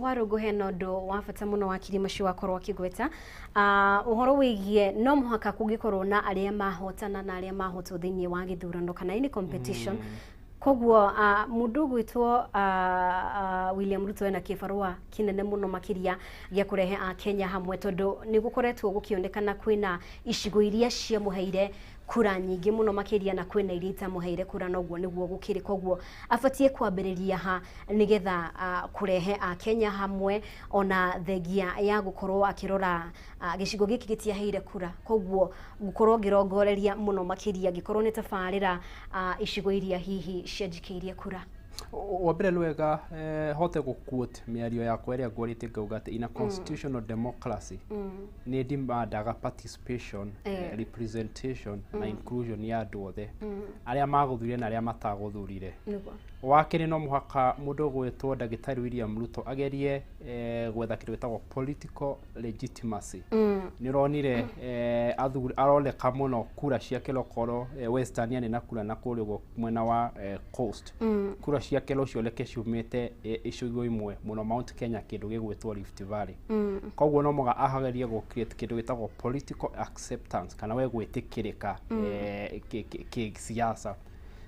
[SPEAKER 1] Warũngũ, hena ũndũ wa bata mũno wakiri macio wakorwo akĩgweta ũhoro wĩgiĩ no mũhaka kũngĩkorwo na arĩa mahotana na arĩa mahotwo thĩinĩ wa gĩthurano kana any competition. Koguo mũndũ ũgwĩtwo William Ruto ena kĩbarũa kĩnene mũno makĩria gĩa kũrehe Akenya hamwe, tondũ nĩ gũkoretwo gũkĩonekana kwĩna icigo iria ciamũheire kura nyingĩ mũno makĩria na kwĩna iria itamũheire kura, noguo nĩguo gũkĩrĩ. Koguo abatiĩ kwambĩrĩria ha nĩgetha kũrehe Akenya hamwe, ona thengia ya gũkorwo akĩrora gĩcigo gĩkĩ gĩtiaheire kura, koguo gũkorwo ngĩrongoreria mũno makĩria angĩkorwo nĩ tabarĩra icigo iria hihi cianjikĩirie kura?
[SPEAKER 3] Wa mbere nĩ wega hote gũ quote mĩario yakwa ĩrĩa ngwarĩtie, ngauga atĩ in a constitutional democracy nĩ demandaga participation, representation na inclusion ya andũ othe arĩa magũthurire na arĩa matagũthurire. Wa kerĩ, no mũhaka mũndũ ũgwĩtwo ndagĩtarĩ William Ruto agerie gwetha kĩndũ gĩtagwo political legitimacy. Nĩ ũronire aroneka mũno kura ciake lokorwo Western nĩ na kura na kũrĩa ũguo mwena wa coast, kura ciake no cioneke ciumĩte icigo imwe mũno Mount Kenya, kĩndũ gĩgwĩtwo Rift Valley. Koguo no mũhaka agerie gũ create kĩndũ gĩtagwo political acceptance kana we gwĩtĩkĩrĩka kĩsiasa.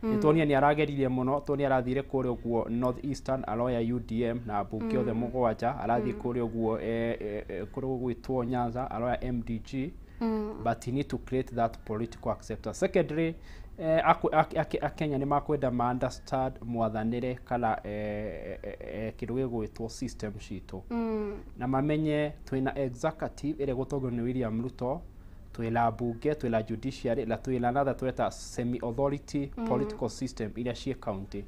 [SPEAKER 3] Nĩ tuonire nĩ arageririe mũno, tuonire arathire kũrĩa ũguo North Eastern aroya UDM na mbunge othe mũgwanja, arathiĩ kũrĩa ũguo kũrĩa gũgwĩtwo Nyanza aroya MDG, but he need to create that political acceptance. Secondly, Akenya nĩ makwenda ma understand mwathanĩre kana kĩndũ gĩgwĩtwo system citũ na mamenye twĩna executive ĩrĩa ĩgũtongorio nĩ William Ruto, twĩna mbunge, twĩna judiciary na twĩna another tweta semi authority political system iria ciĩ county.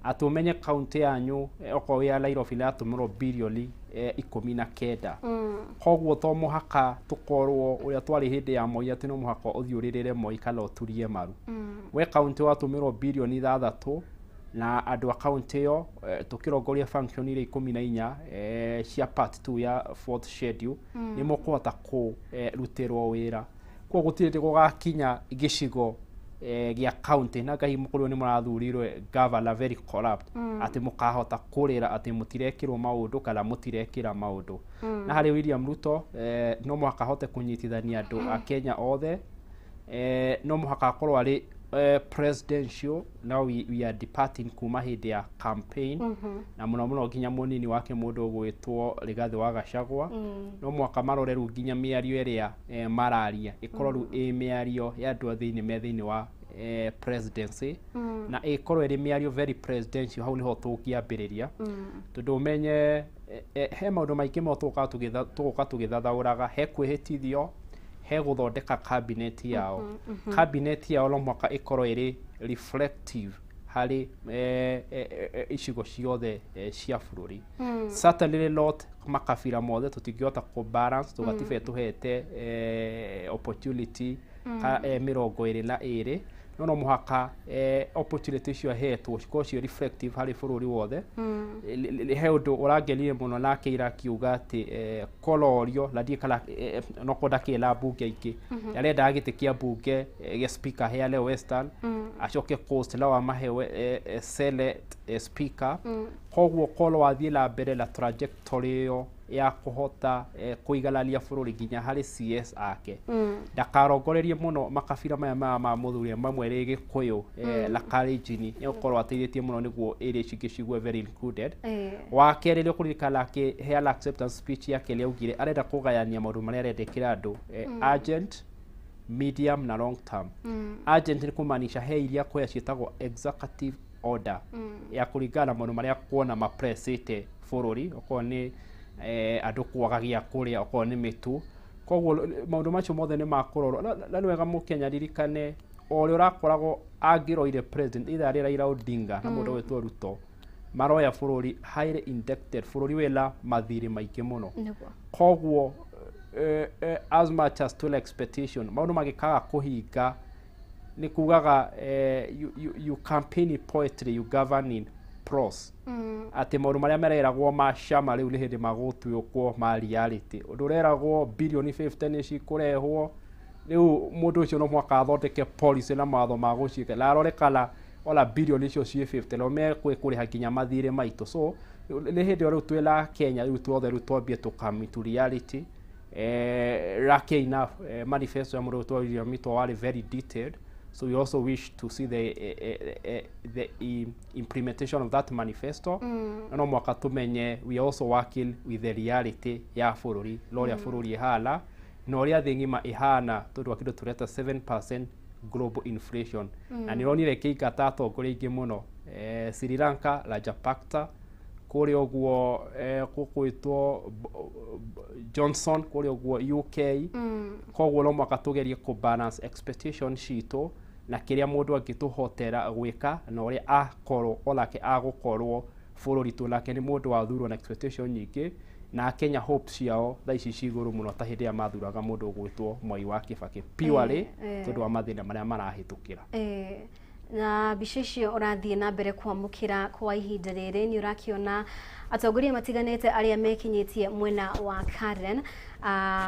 [SPEAKER 3] Atĩ ũmenye county yanyu okorwo wĩ ya Nairobi ĩratũmĩrwo birioni 19. Koguo to mũhaka tũkorwo ũrĩa twarĩ hĩndĩ ya Moi atĩ no mũhaka ũthiĩ ũrĩrĩre Moi kana ũturie maru. We county watũmĩrwo birioni 6 na andũ a county ĩyo tũkĩrongoria function iria 14 cia part 2 ya fourth schedule, nĩ mũkũhota kũrutĩrwo wĩra. Koguo gũtirĩ hĩndĩ gũgakinya gĩcigo gĩa county na ngai mũkorirwo nĩ mũrathurirwe governor very corrupt atĩ mũkahota kũrĩra atĩ mũtirekĩrwo maũndũ kana mũtirekĩra maũndũ. Na harĩ William Ruto no mũhaka ahote kũnyitithania andũ a Kenya othe. No mũhaka akorwo arĩ presidential. Now we are departing kuma hĩndĩ ya campaign na mũno mũno nginya mũnini wake mũndũ ũgwĩtwo Rigathĩ wa Gachagua, no mũhaka marore rĩu nginya mĩario ĩrĩa mararia ĩkorwo rĩu ĩ mĩario ya andũ a thĩinĩ me thĩinĩ wa presidency na ĩkorwo ĩrĩ mĩario very presidential. Hau nĩho tũngĩambĩrĩria, tondũ ũmenye he maũndũ maingĩ mũno tũgũka tũgĩthathaũraga, he kwĩhĩtithio, he gũthondeka cabinet yao. Cabinet yao no mũhaka ĩkorwo ĩrĩ reflective harĩ icigo ciothe cia bũrũri. Certainly not makabira mothe, tũtingĩhota kũ balance tũgatibe tũhete opportunity ka 22, no mũhaka opportunity icio ahetwo cikorwo ciĩ reflective harĩ bũrũri wothe. He ũndũ ũrangenirie mũno nake ira akiuga atĩ kororio na ndiĩ kana nokorwo ndakĩrĩ na mbunge aingĩ, arendaga gĩtĩ kĩa mbunge gĩa speaker heane Western, acoke Coast nao amahe Senate speaker. Koguo korwo wathiĩ na mbere na trajectory ĩyo ya kũhota kũiganania bũrũri nginya harĩ CS ake, ndakarongorerie mũno makabira maya ma mũthuri mamwe rĩ Gĩkũyũ na Kalenjin, nĩ gũkorwo ateithĩtie mũno nĩguo area ici ingĩ cigue very included. Wa kerĩ, nĩ ũkũririkana akĩheana acceptance speech yake nĩ augire arenda kũgayania maũndũ marĩa arendekera andũ urgent, medium na long term. Urgent nĩ kũmaanisha he iria kuoya ciĩtagwo executive order ya kũringana na maũndũ marĩa kuona mapresĩte bũrũri, okorwo nĩ andũ kwaga gĩa kũrĩa, okorwo nĩ mĩtu. Koguo maũndũ macio mothe nĩ makũrorwo. Na nĩ wega mũkenya ririkane o ũrĩa ũrakoragwo angĩroire president either arĩ Raila Odinga na mũndũ ũgwĩtwo Ruto, maroya bũrũri highly indebted, bũrũri wĩna mathirĩ maingĩ mũno. Koguo as much as twĩna expectation, maũndũ mangĩkaga kũhinga Nĩ kugaga you campaign in poetry, you govern in prose. Atĩ maũndũ marĩa mareragwo ma cama rĩu nĩ hĩndĩ magũtuĩkwo ma reality. Ũndũ ũreragwo bilioni 50 nĩ cikũrehwo, rĩu mũndũ ũcio no mũhaka athondeke policy na mawatho ma gũciĩka na arore kana ona bilioni icio ciĩ 50 no mekũrĩha nginya mathirĩ maitũ. So nĩ hĩndĩ ĩyo rĩu twĩna Kenya rĩu tuothe rĩu twambie to come into reality. Lucky enough, manifesto ya mũndũ ũgwĩtwo William Ruto warĩ very detailed, so we also wish to see the implementation of that manifesto. Na no mwaka tumenye we are also working with the reality ya bũrũri na ũrĩa bũrũri ĩhana na ũrĩa thĩ ng'ima ĩhana, tondũ wa kĩndũ tũreta 7% global inflation, na nĩ ronire ĩkĩingata atongoria aingĩ mũno, Sri Lanka Rajapaksa kũrĩa ũguo, gũkwĩtwo Johnson kũrĩa ũguo UK. Koguo no mwaka tũgerie kũ balance expectation citũ na kĩrĩa mũndũ angĩtũhotera gwĩka na ũrĩa akorwo onake agũkorwo bũrũri tũ nake nĩ mũndũ wathurwo na expectation nyingĩ, na Kenya hope ciao thaa ici ci igũrũ mũno ta hĩndĩ ĩrĩa mathuraga mũndũ ũgwĩtwo Mwai wa Kibaki purely tondũ wa mathĩna marĩa marahĩtũkĩra.
[SPEAKER 1] Na mbica icio ũrathiĩ na mbere kwamũkĩra kwa ihinda rĩrĩ, nĩ ũrakĩona atongoria matiganĩte arĩa mekinyĩtie mwena wa Karen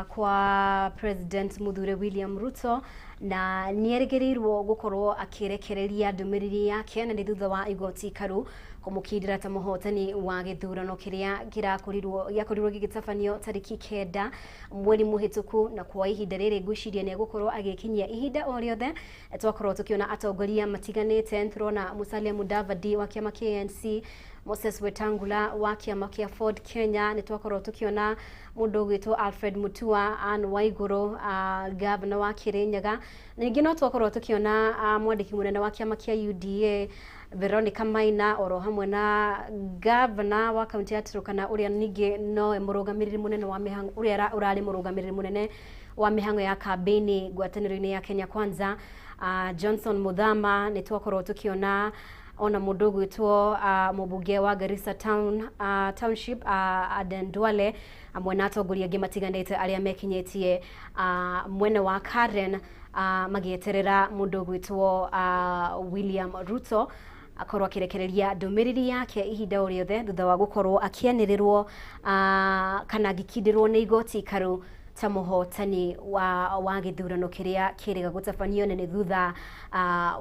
[SPEAKER 1] kwa President Muthure William Ruto, na nĩ erĩgĩrĩirwo gũkorwo akĩrekereria ndũmĩrĩri yake, na nĩ thutha wa igoti karu kũmũkindĩra ta mũhotani wa gĩthurano kĩrĩa kĩrakorirwo gĩakorirwo gĩgĩtabanio tarĩki 9 mweri mũhĩtũku. Na kwa ihinda rĩrĩ ngwĩciria nĩ egũkorwo agĩkinyia ihinda o rĩothe. Twakorwo tũkĩona atongoria matiganĩte, tũrona Musalia Mudavadi wa kĩama kĩa ANC, Moses Wetangula wa kĩama kĩa Ford Kenya, nĩ twakorwo tũkĩona mũndũ ũgwĩtwo Alfred Mutua, Anne Waigũrũ, governor wa Kirinyaga. Ningĩ no twakorwo tũkĩona mwandĩki mũnene wa kĩama kĩa UDA Veronica Maina, oro hamwe na governor wa kaunti ya Turkana, ũrĩa ningĩ nowe mũrũgamĩrĩri mũnene wa mĩhang'o, ũrĩa ũrarĩ mũrũgamĩrĩri mũnene wa mĩhang'o ya kambĩini ngwatanĩro-inĩ ya Kenya Kwanza, Johnson Muthama. Nĩ twakorwo tũkĩona ona mũndũ ũgwĩtwo mũmbunge wa Garissa Township, Aden Duale, hamwe na atongoria angĩ matiganĩte arĩa mekinyĩtie mwena wa Karen, magĩeterera mũndũ ũgwĩtwo William Ruto akorwo akĩrekereria ndũmĩrĩri yake ihinda o rĩothe, thutha wa gũkorwo akĩanĩrĩrwo kana agĩkindĩrwo nĩ igoti karu ta mũhotani wa gĩthurano kĩrĩa kĩrĩga gũtabanio, na nĩ thutha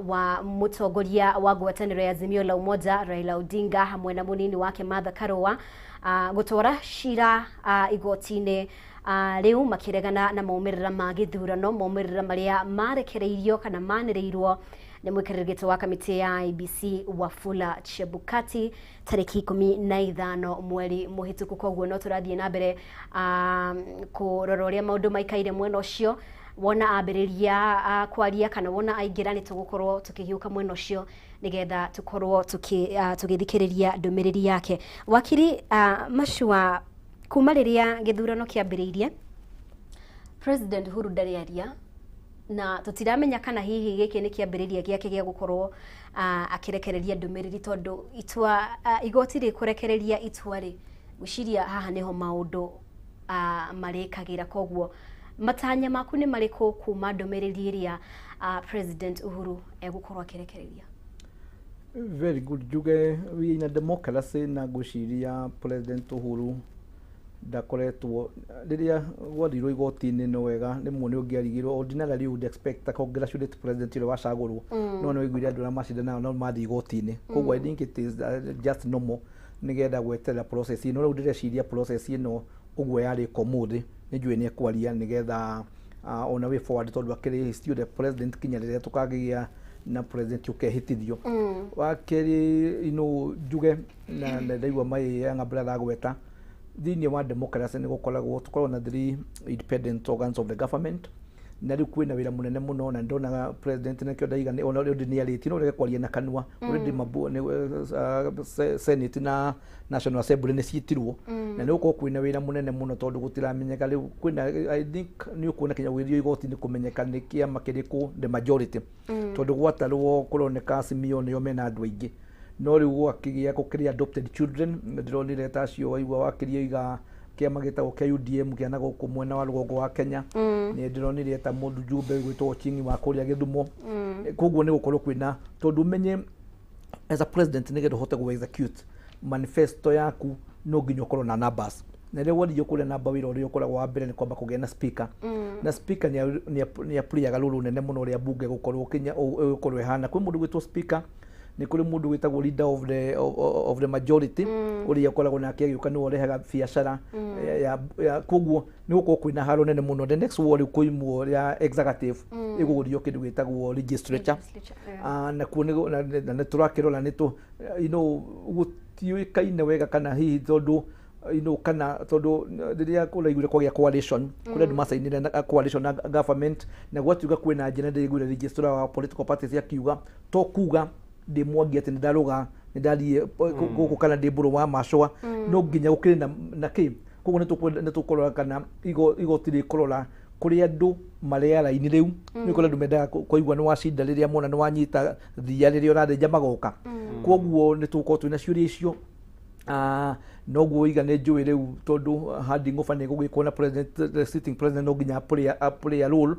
[SPEAKER 1] wa mũtongoria wa ngwatanĩro ya Azimio la Umoja Raila Odinga hamwe na mũnini wake Martha Karua gũtwara cira igoti-inĩ rĩu makĩregana na maumĩrĩra ma gĩthurano, maumĩrĩra marĩa marekereirio kana manĩrĩirwo nĩ mũikarĩri gĩtĩ wa kamĩtĩ ya IEBC Wafula Chebukati tarĩki 15 mweri mũhĩtũku. Koguo no tũrathiĩ na mbere kũrora ũrĩa maũndũ maikaire mwena ũcio. Wona ambĩrĩria kwaria kana wona aingĩra, nĩ tũgũkorwo tũkĩhiũka mwena ũcio nĩgetha tũkorwo tũgĩthikĩrĩria ndũmĩrĩri yake. Wakiri Machua, kuma rĩrĩa gĩthurano kĩambĩrĩirie, President Uhuru ndarĩ aria, na tũtiramenya kana hihi gĩkĩ nĩ kĩambĩrĩria gĩake gĩa gũkorwo akĩrekereria ndũmĩrĩri, tondũ itua igoti rĩkũrekereria itua rĩ, ngwĩciria haha nĩho maũndũ marĩkagĩra. Koguo matanya maku nĩ marĩkũ kuma ndũmĩrĩri ĩrĩa President Uhuru egũkorwo akĩrekereria?
[SPEAKER 2] Very good. Njuge we in a democracy, na ngwĩciria President Uhuru ndakoretwo rĩrĩa gwathirwo igoti-inĩ no wega rĩmwe nĩ ũngĩarigirwo. Ordinarily you would expect a congratulate president ũrĩa wacagũrwo, no nĩ waiguire andũ arĩa macindanaga no mathiĩ igoti-inĩ. Koguo I think it is just normal nĩgetha gweterera process ĩno. Rĩu ndĩreciria process ĩno ũguo yarĩka ũmũthĩ, nĩ njũĩ nĩ ekwaria nĩgetha ona way forward, tondũ akĩrĩ still the president kinya rĩrĩa tũkagĩa na president ũkehĩtithio. Wa kerĩ, njuge na ndaigua mai ya brother agweta, thĩinĩ wa democracy nĩ gũkoragwo tũkoragwo na three independent organs of the government, na rĩu kwĩna wĩra mũnene mũno, na ndonaga president nĩkĩo ndaiga ona already nĩ arĩtie, no reke kwaria na kanua. Already mabu nĩ Senate na National Assembly nĩ ciĩtirwo, na nĩ gũkorwo kwĩna wĩra mũnene mũno tondũ gũtiramenyeka rĩu kwĩna, I think nĩ ũkuona kinya gũgĩthiĩ igoti-inĩ kũmenyeka nĩ kĩama kĩrĩkũ the majority, tondũ gwatarwo kũroneka Azimio nĩo mena andũ aingĩ, no rĩu gwakĩgĩa gũkĩrĩ adopted children, ndĩronire ta acio waigua wakĩria iga Kĩama gĩtagwo kĩa UDM kĩa na gũkũ mwena wa rũgongo wa Kenya. Nĩ ndĩronire eta mũndũ jumbe gwĩtwo Ochingi wa kũrĩa Gĩthumo. Koguo nĩ gũkorwo kwĩna, tondũ ũmenye as a president, nĩgetha ũhote gũ execute manifesto yaku, no nginya ũkorwo na numbers. Na rĩrĩa wathiĩ kũrĩa namba, wĩra ũrĩa ũkoragwo wa mbere nĩ kwamba kũgĩa na speaker, na speaker nĩ aplayaga role nene mũno ũrĩa bunge gũkorwo kinya gũkorwo ĩhana. Kwĩ mũndũ gwĩtwo speaker, nĩ kũrĩ mũndũ wĩtagwo leader of the majority, ũrĩa ũkoragwo nake agĩũka nĩwe ũrehaga biacara ya koguo nĩ gũkorwo kwĩna haro nene mũno. The next war rĩu kũimwo ya executive ĩgũgũrio kĩndũ gĩtagwo legislature.
[SPEAKER 1] Legislature, yeah.
[SPEAKER 2] Nakuo na nĩ tũrakĩrora nĩ tũ gũtiũĩkaine wega kana hihi tondũ kana tondũ rĩrĩa kũraiguire kwagĩa coalition, kũrĩ andũ macainire na coalition na government, na gwatuĩka kwĩna njĩra, ndĩraiguire registrar wa political parties akiuga to kuga ndĩ Mwangi atĩ nĩ ndarũga, nĩ ndathiĩ gũkũ kana ndĩ mbũrũ wa macũa, no nginya gũkĩrĩ na kĩ. Koguo nĩ tũkũrora kana igoti rĩkũrora kũrĩ andũ marĩa raini rĩu, nĩ kũrĩ andũ mendaga kũigua nĩ wacinda, rĩrĩa mona nĩ wanyita thia rĩrĩa ũrathĩnja magoka. Koguo nĩ tũgũkorwo twĩna ciũria icio. Noguo iga nĩ njũĩ rĩu tondũ handing over nĩ gũgĩkwo na president, the sitting president no nginya play a role.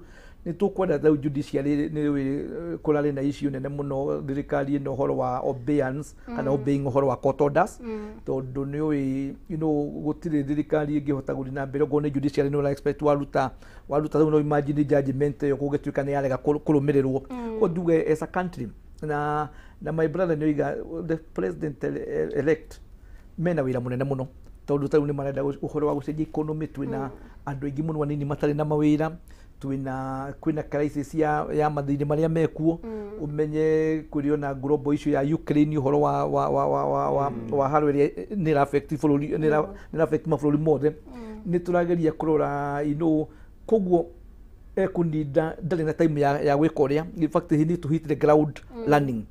[SPEAKER 2] Nĩ tũkwenda rĩu judiciary, nĩ ũĩ kũrarĩ na issue nene mũno thirikari ĩno ũhoro wa obeisance kana obeying ũhoro wa court orders, tondũ nĩ ũĩ gũtirĩ thirikari ĩngĩhota gũthiĩ na mbere okorwo nĩ judiciary nĩ ũra expect waruta rĩu no imagine judgment ĩyo kũngĩtuĩka nĩ yarega kũrũmĩrĩrwo. Koguo nduge as a country na my brother nĩ oiga the president elect mena wĩra mũnene mũno, tondũ tarĩu nĩ marenda ũhoro wa gũcenjia economy. Twĩna andũ aingĩ mũno anini matarĩ na mawĩra, twĩna crisis ya mathĩna marĩa mekuo. Ũmenye kũrĩ ona global issue ya Ukraine, ũhoro wa haro ĩrĩa nĩ ĩra affect bũrũri, nĩ ĩra affect mabũrũri mothe. Nĩ tũrageria kũrora koguo ekũninda ndarĩ na time ya gwĩka ũrĩa. In fact, he need to hit the ground running.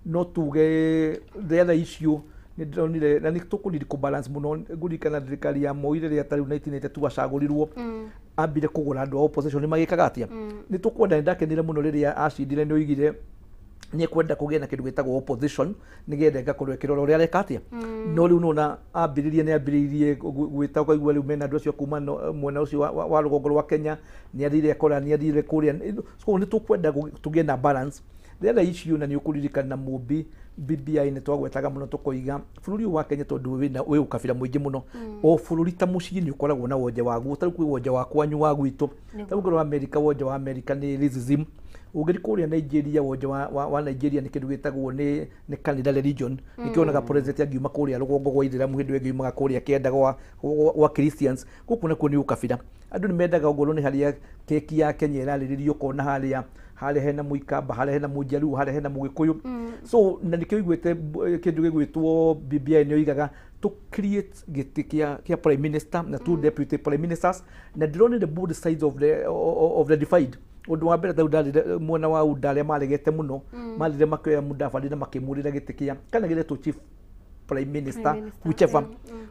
[SPEAKER 2] No tuge the other issue nĩ ndĩronire na nĩ tũkũnidi kũbalance mũno. Ngũririkana thirikari ya Moi rĩrĩa tarĩu 1982 acagũrirwo, ambire kũgũra andũ a opposition nĩ magĩkaga atĩa. Nĩ tũkwenda, nĩ ndakenire mũno rĩrĩa acindire, nĩ oigire nĩ ekwenda kũgĩe na kĩndũ gĩtagwo opposition nĩgetha ĩgakorwo ĩkĩrora ũrĩa areka atĩa. No rĩu nona ambĩrĩrie, nĩ ambĩrĩirie gwĩta, ũkaigua rĩu mena andũ acio kuma mwena ũcio wa rũgongo rwa Kenya, nĩ athire akora, nĩ athire kũrĩa. So nĩ tũkwenda tũgĩe na balance. The other issue, na nĩ ũkũririkana Mũmbi, BBI nĩ twagwetaga mũno tũkoiga bũrũri ũyũ wa Kenya tondũ wĩna wĩ ũkabira mũingĩ mũno, o bũrũri ta mũciĩ nĩ ũkoragwo na wonje waguo. Tarĩu kwĩ wonje wa kwanyu wa gwitũ. Tarĩu ũngĩrora America, wonje wa America nĩ racism. Ũngĩthiĩ kũrĩa Nigeria, wonje wa Nigeria nĩ kĩndũ gĩtagwo nĩ kanitha, religion. Nĩkĩo onaga president angiuma kũrĩa rũgongo gwa ithĩramu, hĩndĩ ĩyo ĩngĩ yumaga kũrĩa kĩenda gwa Christians. Gũkũ nakuo nĩ ũkabira, andũ nĩ mendaga ongorwo nĩ harĩa keki ya Kenya ĩrarĩrĩrio, ũkona harĩa hena mũikamba, harĩa hena mũjaluo, harĩa hena mũgĩkũyũ. So na nĩkĩo iguĩte kĩndũ gĩgwĩtwo BBI nĩ oigaga to create gĩtĩ kĩa prime minister na two deputy prime ministers, na ndĩronire both sides of the divide. Ũndũ wa mbere, tarĩu ndarire mwena wa UDA arĩa maregete mũno, marire makĩoya Mudavadi na makĩmũrĩra gĩtĩ kĩa kana gĩretwo chief prime minister,
[SPEAKER 1] Prime minister,
[SPEAKER 2] whichever.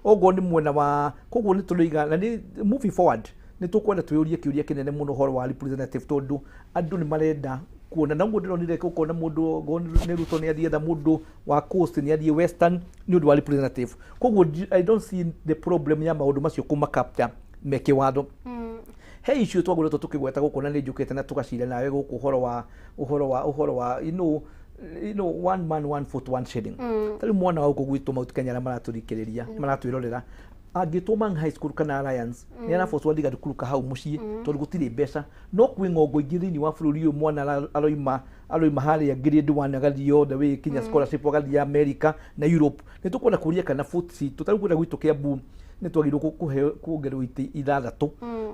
[SPEAKER 2] Oguo nĩ mwena wa koguo nĩ tũrĩiga na nĩ moving forward nĩ tũkwenda twĩyũrie kĩũria kĩnene mũno ũhoro wa representative, tondũ andũ nĩ marenda kuona na ũguo ndĩronire ũkona mũndũ okorwo nĩ Ruto nĩ athiĩ etha mũndũ wa coast, nĩ athiĩ western nĩ ũndũ wa representative. Koguo I don't see the problem ya maũndũ macio kũma capture me kĩwatho. He issue twakoretwo tũkĩgweta gũkũ na nĩ njũkĩte na tũgacira nawe gũkũ ũhoro wa one man, one vote, one shilling. Tarĩu mwana wa gũkũ gwitũ Mount Kenya arĩa maratũthikĩrĩria, maratwĩrorera, angĩtwo Mang High School kana Alliance, nĩ arabocwo athiĩ gathukuru ka hau mũciĩ tondũ gũtirĩ mbeca. No kwĩ ng'ongo ingĩ thĩinĩ wa bũrũri ũyũ, mwana aroima harĩa grade 1 agathiĩ all the way kinya scholarship, agathiĩ America na Europe. Nĩ tũkwenda kũria kana vote citũ, tarĩu kũrĩa gwitũ Kiambu, nĩ twagĩrĩirwo kũheo kuongererwo itĩ ithathatũ,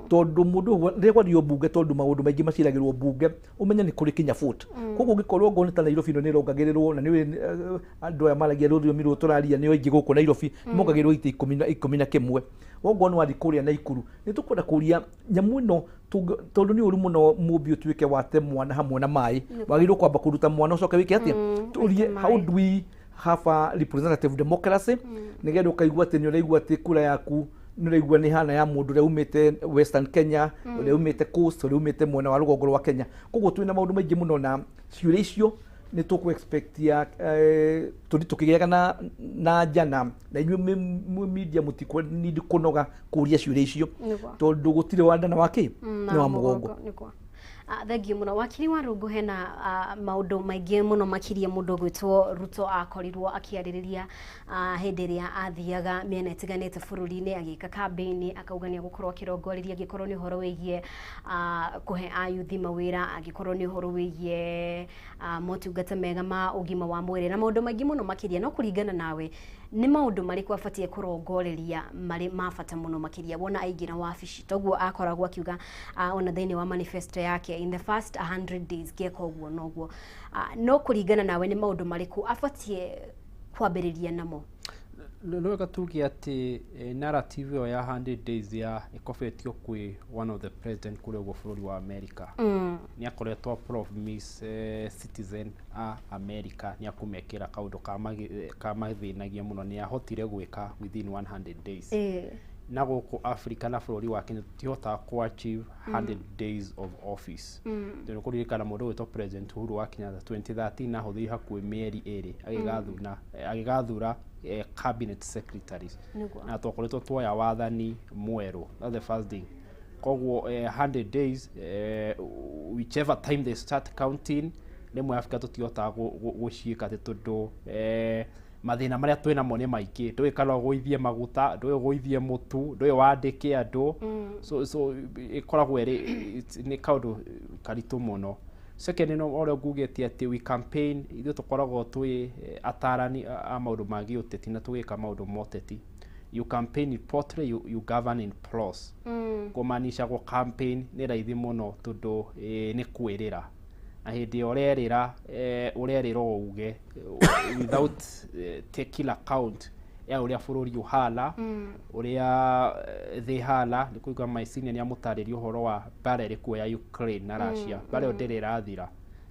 [SPEAKER 2] tondũ mũndũ ũyũ rĩrĩa gwathio mbunge, tondũ maũndũ maingĩ maciragĩrwo mbunge, ũmenye nĩ kũrĩ kinya vote. Koguo ũngĩkorwo ngoo nĩ ta Nairobi ĩno nĩ ĩrongagĩrĩrwo na nĩ ũĩ, andũ aya maragia rũthiomi rũrũ tũraria nĩ aingĩ gũkũ Nairobi, nĩ mongagĩrĩrwo itĩ 11. Woguo nĩ wathiĩ kũrĩa Naikuru, nĩ tũkwenda kũria nyamũ ĩno tondũ nĩ ũru mũno mũmbi ũtuĩke wate mwana hamwe na maĩ. Wagĩrĩirwo kwamba kũruta mwana ũcoke wĩke atĩa? Tũrie how do we have a representative democracy, nĩgetha ũkaigua atĩ nĩ ũraigua atĩ kura yaku nĩ ũraigua nĩ hana ya mũndũ ũrĩa umĩte Western Kenya, ũrĩa umĩte coast, ũrĩa umĩte mwena wa rũgongo rwa Kenya. Koguo twĩna maũndũ maingĩ mũno na ciũria icio. Nĩ tũkũ expect ya tũthi tũkĩgĩaga na njana na inyuĩ mwĩ media mũtikũ kũnoga kũria ciũria icio tondũ gũtirĩ wa nda na wa kĩ nĩ wa mũgongo.
[SPEAKER 1] Nĩguo. Thengiũ mũno wakiri wa Rũngũ, hena maũndũ maingĩ mũno makĩria mũndũ ũgwĩtwo Ruto akorirwo akĩarĩrĩria hĩndĩ ĩrĩa athiaga mĩena ĩtiganĩte bũrũri-inĩ agĩka kambĩini, akauga nĩ egũkorwo akĩrongoreria angĩkorwo nĩ ũhoro wĩgiĩ kũhe ayuthi mawĩra, angĩkorwo nĩ ũhoro wĩgiĩ motungata mega ma ũgima wa mwĩrĩ na maũndũ maingĩ mũno makĩria. No kũringana nawe, nĩ maũndũ marĩkũ abatiĩ kũrongoreria marĩ ma bata mũno makĩria wona aingĩra wabici? Toguo akoragwo akiuga ona thĩinĩ wa manifesto yake, in the first 100 days ngeka ũguo noguo. No kũringana nawe, nĩ maũndũ marĩkũ abatiĩ kwambĩrĩria namo?
[SPEAKER 3] Nĩ wega tuge atĩ narrative ĩyo ya 100 days ya ĩkobetio kwĩ one of the president kũrĩa ũguo bũrũri wa America. Nĩ akoretwo promise citizen a America nĩ akũmekĩra kaũndũ kamathĩnagia mũno, nĩ ahotire gwĩka within 100 days. Na gũkũ Africa na bũrũri wa Kenya tũtihotaga kũ achieve 100 days of office. Tondũ kũririkana mũndũ ũgwĩtwo President Uhuru wa Kenyatta 2013 ahũthĩrire hakuhĩ mĩeri 2 agĩgathura cabinet secretaries na twakoretwo tuoya wathani mwerũ. That's the first thing. Koguo 100 days, whichever time they start counting, rĩmwe Africa tũtihotaga gũciĩka atĩ tondũ mathĩna marĩa twĩ namo nĩ maingĩ. Ndũĩ kana ũgũithie maguta, ndũĩ ũgũithie mũtu, ndũĩ wandĩke andũ, so ĩkoragwo ĩrĩ nĩ kaũndũ karitũ mũno. Second, no ũrĩa ngugĩte atĩ we campaign, ithuĩ tũkoragwo twĩ atarani a maũndũ ma gĩũteti na tũgĩka maũndũ ma ũteti. You campaign in poetry, you govern in prose. Kũmaanisha gũ campaign nĩ raithi mũno tondũ nĩ kwĩrĩra, na hĩndĩ ĩrĩa ũrerĩra, ũrerĩra o uge without taking account ya ũrĩa bũrũri ũhana, ũrĩa thĩ ĩhana. Nĩ kũigua my senior nĩ amũtarĩria ũhoro wa mbara ĩrĩ kuo ya Ukraine na Russia. Mbara ĩyo ndĩrĩ ĩrathira.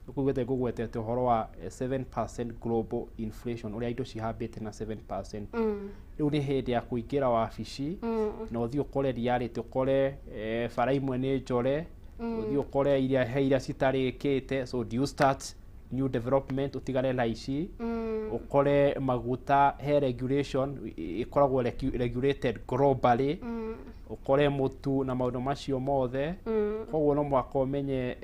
[SPEAKER 3] Nĩkũiguĩte ngũgwetete ũhoro wa 7% global inflation, ũrĩa indo cihambĩte na 7%. Rĩu nĩ hĩndĩ ya kũingĩra wabici na ũthiĩ ũkore reality, ũkore bara imwe nĩ njore, ũthiĩ ũkore iria he iria citarĩkĩte. So do you start new development ũtigane na ici? Ũkore maguta he regulation ĩkoragwo regulated globally, ũkore mũtu na maũndũ macio mothe. Koguo no mũhaka ũmenye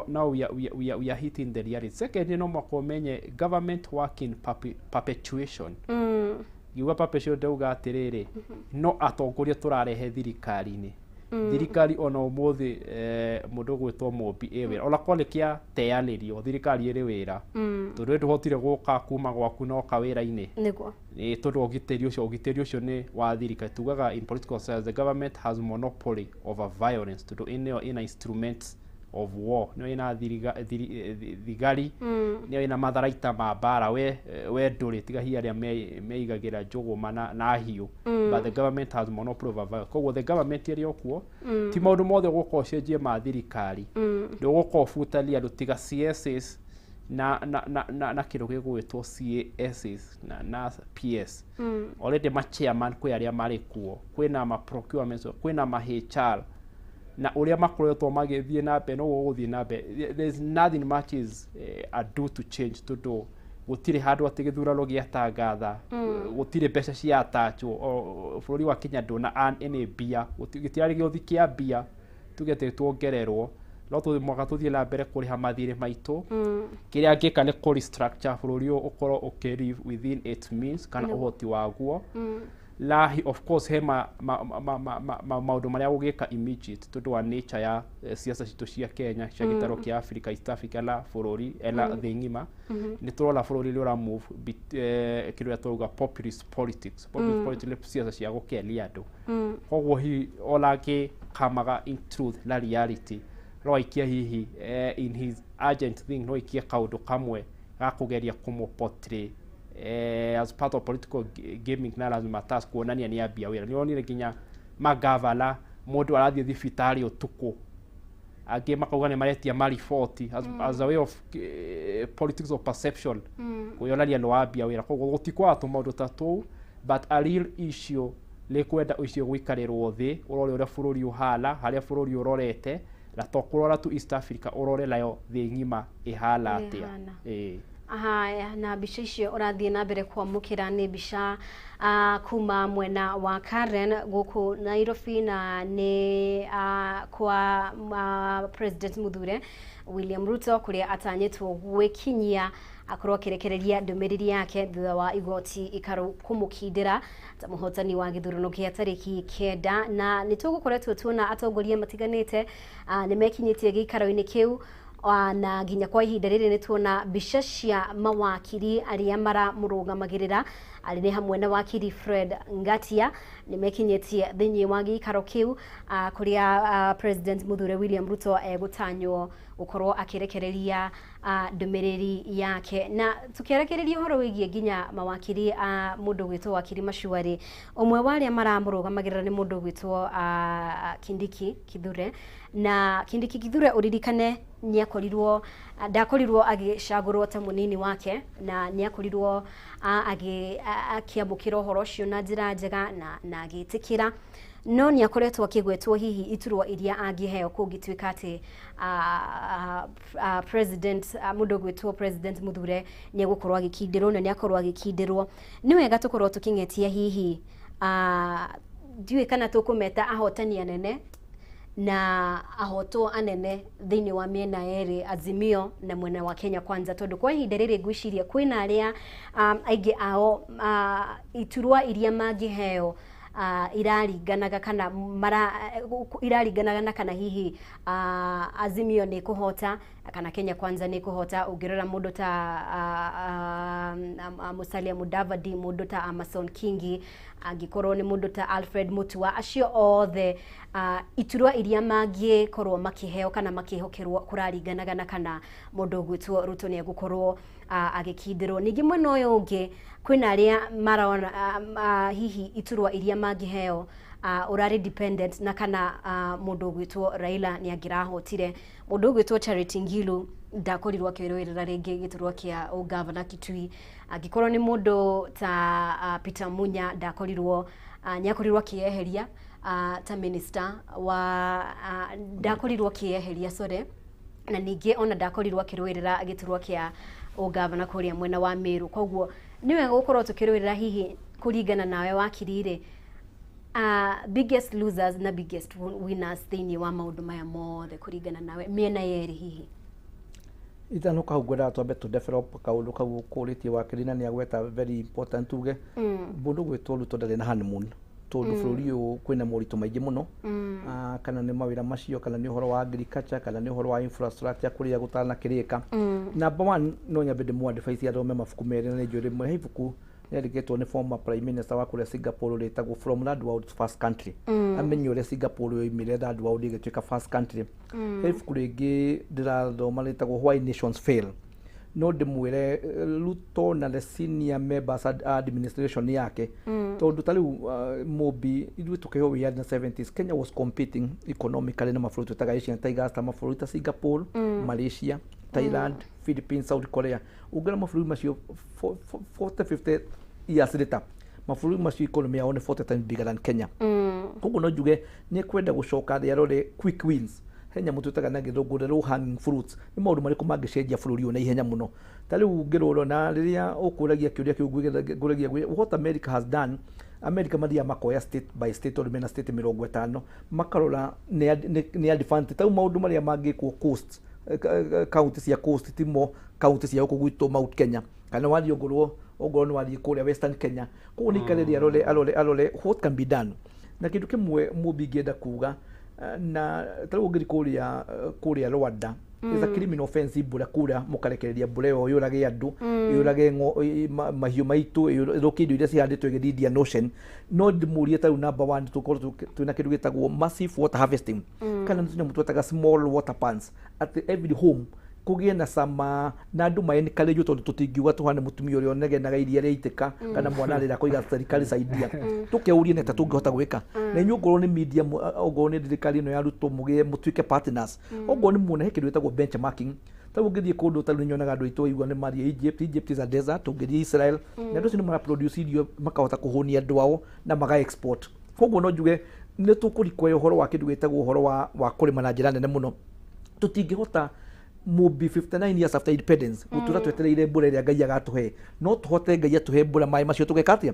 [SPEAKER 3] now we are hitting the reality. Secondly, no mũhaka ũmenye government work in perpetuation. Ngiuga perpetuation, ndauga atĩrĩrĩ, no atongoria tũrarehe thirikari-inĩ. Thirikari ona ũmũthĩ mũndũ ũgwĩtwo Mũmbi ĩ wĩra, ona korwo nĩ kĩateanĩrio, thirikari ĩrĩ wĩra, tondũ we ndũhotire gũka kuma gwaku na oka wĩra-inĩ. Nĩ tondũ ũgitĩri ũcio nĩ wa thirikari. Tugaga in political science the government has monopoly over violence, tondũ ĩno ĩna instruments of war, nĩyo ĩna thigari, nĩyo ĩna matharaita ma mbara. We ndũrĩ tiga hihi arĩa meigagĩra njũgũma na hiũ, but the government has monopoly over violence. Koguo the government ĩrĩ o kuo, ti maũndũ mothe ũgũka ũcenjie ma thirikari. Ndũgũka ũbutanie andũ tiga CSs na kĩndũ gĩgwĩtwo CASs na PS already, ma chairman kwĩ arĩa marĩ kuo, kwĩna ma procurement, kwĩna ma HR, na ũrĩa makoretwo magĩthiĩ na mbere noguo gũthiĩ na mbere. There's nothing much is ado to change, tondũ gũtirĩ handũ atĩ gĩthurano gĩatangatha gũtirĩ mbeca ciatachwo. Bũrũri wa Kenya ndũna earn any mbia. Gĩtirarĩ gĩũthi kĩa mbia tuge atĩ tuongererwo, no mũhaka tũthiĩ na mbere kũrĩha mathirĩ maitũ. Kĩrĩa angĩka nĩ kũ restructure bũrũri ũyũ ũkorwo ũkĩ live within its means kana ũhoti waguo. Na of course he ma maũndũ marĩa gũgĩka immediate, tondũ wa nature ya siasa citũ cia Kenya, cia gĩtarũ kĩa Africa, East Africa na bũrũri na thĩ ng'ima. Nĩ tũrona bũrũri nĩ ũra move kĩrĩa tũrauga populist politics. Populist politics nĩ siasa cia gũkenia andũ. Koguo hihi ona angĩkamaga in truth na reality, no aikie hihi in his urgent thing, no aikie kaũndũ kamwe ga kũgeria kũmũ portray as part of political gaming, na lazima task kuonania nĩ ambia wĩra. Nĩ onire nginya magavana, mũndũ arathiĩ thibitarĩ ũtukũ, angĩ makauga nĩ maretia mariboti as a way of politics of perception, kwĩyonania nĩ wambia wĩra. Koguo gũtikwaga tũmaũndũ ta tũu, but a real issue nĩ kwenda icio gũikarĩrwo thĩ, ũrore ũrĩa bũrũri ũhana, harĩa bũrũri ũrorete, na to kũrora tu East Africa, ũrore nayo thĩ ng'ima ĩhana atĩa.
[SPEAKER 1] Ĩhana.
[SPEAKER 3] Ĩĩ.
[SPEAKER 1] Haya, na mbica icio ũrathiĩ na mbere kwamũkĩra nĩ mbica kuma mwena wa Karen gũkũ Nairobi, na nĩ kwa President Muthure William Ruto, kũrĩa atanyĩtwo gwĩkinyia akorwo akĩrekereria ndũmĩrĩri yake thutha wa igoti ikaru kũmũkindĩra ta mũhotani wa gĩthurano kĩa tarĩki 9. Na nĩ tũgũkoretwo tuona atongoria matiganĩte nĩ mekinyĩtie gĩikaro-inĩ kĩu, na nginya kwa ihinda rĩrĩ nĩ tuona mbica cia mawakiri arĩa maramũrũgamagĩrĩra, arĩ nĩ hamwe na wakiri Fred Ngatia, nĩ mekinyĩtie thĩinĩ wa gĩikaro kĩu kũrĩa President Muthure William Ruto egũtanywo gũkorwo akĩrekereria ndũmĩrĩri yake. Na tũkĩarekereria ũhoro wĩgiĩ nginya mawakiri a mũndũ gwĩtwo wakiri Macuari, ũmwe wa arĩa maramũrũgamagĩrĩra nĩ mũndũ gwĩtwo Kindiki Kithure. Na Kindiki Kithure, ũririkane nĩakorirwo ndakorirwo agĩcagũrwo ta mũnini wake, na nĩakorirwo akĩamũkĩra ũhoro ũcio na njĩra njega na agĩtĩkĩra, no nĩ akoretwo akĩgwetwo hihi iturwa iria angĩheo kũngĩtuĩka atĩ president mũndũ ũgwĩtwo President Muthure nĩ egũkorwo agĩkindĩrwo, na nĩ akorwo agĩkindĩrwo. Nĩ wega tũkorwo tũkĩng'etia hihi, ndiũĩ kana tũkũmeta ahotani anene na ahotwo anene thĩinĩ wa mĩena yerĩ, Azimio na mwena wa Kenya Kwanza, tondũ kwa ihinda rĩrĩ ngwĩciria kwĩna arĩa aingĩ ao iturwa iria mangĩheo iraringanaga kana mara iraringanaga na kana hihi Azimio nĩ kũhota kana Kenya Kwanza nĩ kũhota. Ũngĩrora mũndũ ta Musalia Mudavadi, mũndũ ta Amason Kingi, angĩkorwo nĩ mũndũ ta Alfred Mutua, acio othe iturwa iria mangĩkorwo makĩheo kana makĩhokerwo kũraringanaga na kana mũndũ ũgwĩtwo Ruto nĩ egũkorwo agĩkindĩrwo. Ningĩ mwena ũyũ ũngĩ kwĩna arĩa marona hihi iturwa iria mangĩheo ũrarĩ dependent na kana mũndũ ũgwĩtwo Raila nĩ angĩrahotire. Mũndũ ũgwĩtwo Charity Ngilu ndakorirwo akĩrũĩrĩra rĩngĩ gĩturwa kĩa ũgavana Kitui. Angĩkorwo nĩ mũndũ ta Peter Munya, ndakorirwo nĩ akorirwo akĩeheria ta minister wa ndakorirwo akĩeheria, sorry, na ningĩ ona ndakorirwo akĩrũĩrĩra gĩturwa kĩa ũgavana kũrĩa mwena wa Meru. Koguo nĩ wega gũkorwo tũkĩrũĩrĩra hihi, kũringana nawe wakiri-rĩ, biggest losers na biggest winners thĩinĩ wa maũndũ maya mothe kũringana nawe, mĩena yerĩ hihi?
[SPEAKER 2] Itanoka hau, ngwendaga twambe tũ develop kaũndũ kau ũkũrĩtie wakiri, na nĩ agweta very important tuge mũndũ gwĩtwo Ruto ndarĩ na honeymoon, tondũ bũrũri ũyũ kwĩna moritũ maingĩ mũno. Kana nĩ mawĩra macio, kana nĩ ũhoro wa agriculture, kana nĩ ũhoro wa infrastructure kũrĩa gũtanakĩrĩka. Number one, no nyambe ndĩmũ advise athome mabuku merĩ, na nĩ njũĩ rĩmwe he ibuku rĩandĩkĩtwo nĩ former prime minister wa kũrĩa Singapore rĩtagwo From Third World to First Country, amenye ũrĩa Singapore yoimire third world ĩgĩtuĩka first country. He ibuku rĩngĩ ndĩrathoma rĩtagwo Why Nations Fail. No ndĩmwĩre Ruto na the senior members administration yake, tondũ ta rĩu Mũmbi, ithuĩ tũkĩheo wĩyathi na 70s, Kenya was competing economically na mabũrũri twĩtaga Asian Tigers, ta mabũrũri ta Singapore, Malaysia, Thailand, Philippines, South Korea. Ũngĩra mabũrũri macio 40 50 years later, mabũrũri macio economy yao nĩ 40 times bigger than Kenya. Koguo no njuge nĩ kwenda gũcoka thĩ arore quick wins. He nyamũ twĩtaga na gĩthũngũ the low hanging fruits. Nĩ maũndũ marĩkũ mangĩcenjia bũrũri ũyũ na ihenya mũno? Ta rĩu ngĩrora na rĩrĩa ũkũragia kĩũria kĩu, ngũragia what America has done. America mathiaga makoya state by state, tondũ mena state 50, makarora nĩ advantage ta rĩu maũndũ marĩa mangĩkwo coast, county cia coast, timo county cia gũkũ gwitũ Mount Kenya, kana wathiĩ ongorwo nĩ wathiĩ kũrĩa Western Kenya. Koguo nĩ ikare rĩ arore what can be done. Na kĩndũ kĩmwe mũmbi ingĩenda kuga, na ta rĩu ũngĩthiĩ kũrĩa Rwanda, is a criminal offense mbura kura mũkarekereria mbura ĩyo yũrage andũ, yũrage mahiũ maitũ, ĩthũkie indo iria cihandĩtwo ĩgĩthiĩ Indian Ocean. No ndĩmũrie, ta rĩu number one, tũkorwo twĩna kĩndũ gĩtagwo massive water harvesting, kana nĩ tũnyamũ twetaga small water pans, atĩ every home kũgĩe na sama na andũ ma encourage, tondũ tũtingiuga tũhane mũtumia ũrĩa ũnegenaga iria rĩaitĩka kana mwana arĩra koiga serikali saidia. Tũkeurie nĩ atĩa tũngĩhota gwĩka, na inyuĩ ongorwo nĩ media, ongorwo nĩ thirikari ĩno ya Ruto, mũgĩe mũtuĩke partners. Ongorwo nĩ muone he kĩndũ gĩtagwo benchmarking. Ta rĩu ũngĩthiĩ kũndũ, ta rĩu nyonaga andũ aitũ aigua nĩ mathiĩ Egypt. Egypt is a desert. Ũngĩthiĩ Israel, na andũ acio nĩ mara produce irio makahota kũhũnia andũ ao na maga export. Koguo no njuge nĩ tũkũrikwoya ũhoro wa kĩndũ gĩtagwo ũhoro wa kũrĩma na njĩra nene mũno. Tũtingĩhota Mũmbi 59 years after independence gũtũra twetereire mbura ĩrĩa Ngai agatũhe, no tũhote Ngai atũhe mbura maĩ macio tũgeka atĩa?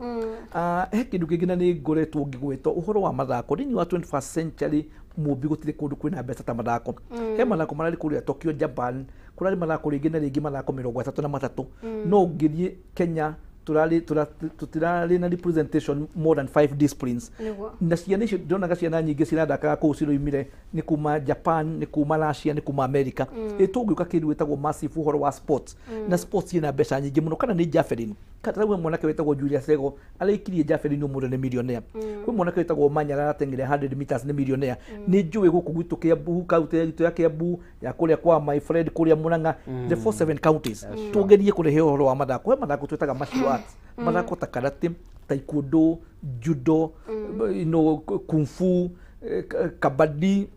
[SPEAKER 2] He kĩndũ kĩngĩ na nĩ ngoretwo ngĩgwĩtwo ũhoro wa mathako thĩinĩ wa 21st century. Mũmbi, gũtirĩ kũndũ kwĩna mbeca ta mathako. He mathako mararĩ kũrĩa Tokyo, Japan, kũrarĩ mathako rĩngĩ na rĩngĩ, mathako 33, no ũngĩthiĩ Kenya tũrarĩ tũtirarĩ na representation more than five disciplines. Na ciana icio ndĩronaga ciana nyingĩ cirathakaga kũu ciroimire nĩ kuma Japan, nĩ kuma Russia, nĩ kuma America. Ĩ tũngĩũka kĩndũ gĩtagwo massive ũhoro wa sports, na sports ĩna mbeca nyingĩ mũno, kana nĩ javelin, kana rĩu mwanake wĩtagwo Julius Sego araikirie javelin, ũmũthĩ nĩ millionaire. Kwĩ mwanake wĩtagwo Manyara arateng'erire 100 meters, nĩ millionaire. Nĩ njũĩ gũkũ gwitũ Kiambu, kaunti itũ ya Kiambu, ya kũrĩa kwa my friend kũrĩa Murang'a, the 47 counties, tũgerie kũrehe ũhoro wa mathako. He mathako twĩtaga martial arts, mathako ta karate, taekwondo, judo, kung fu, kabaddi,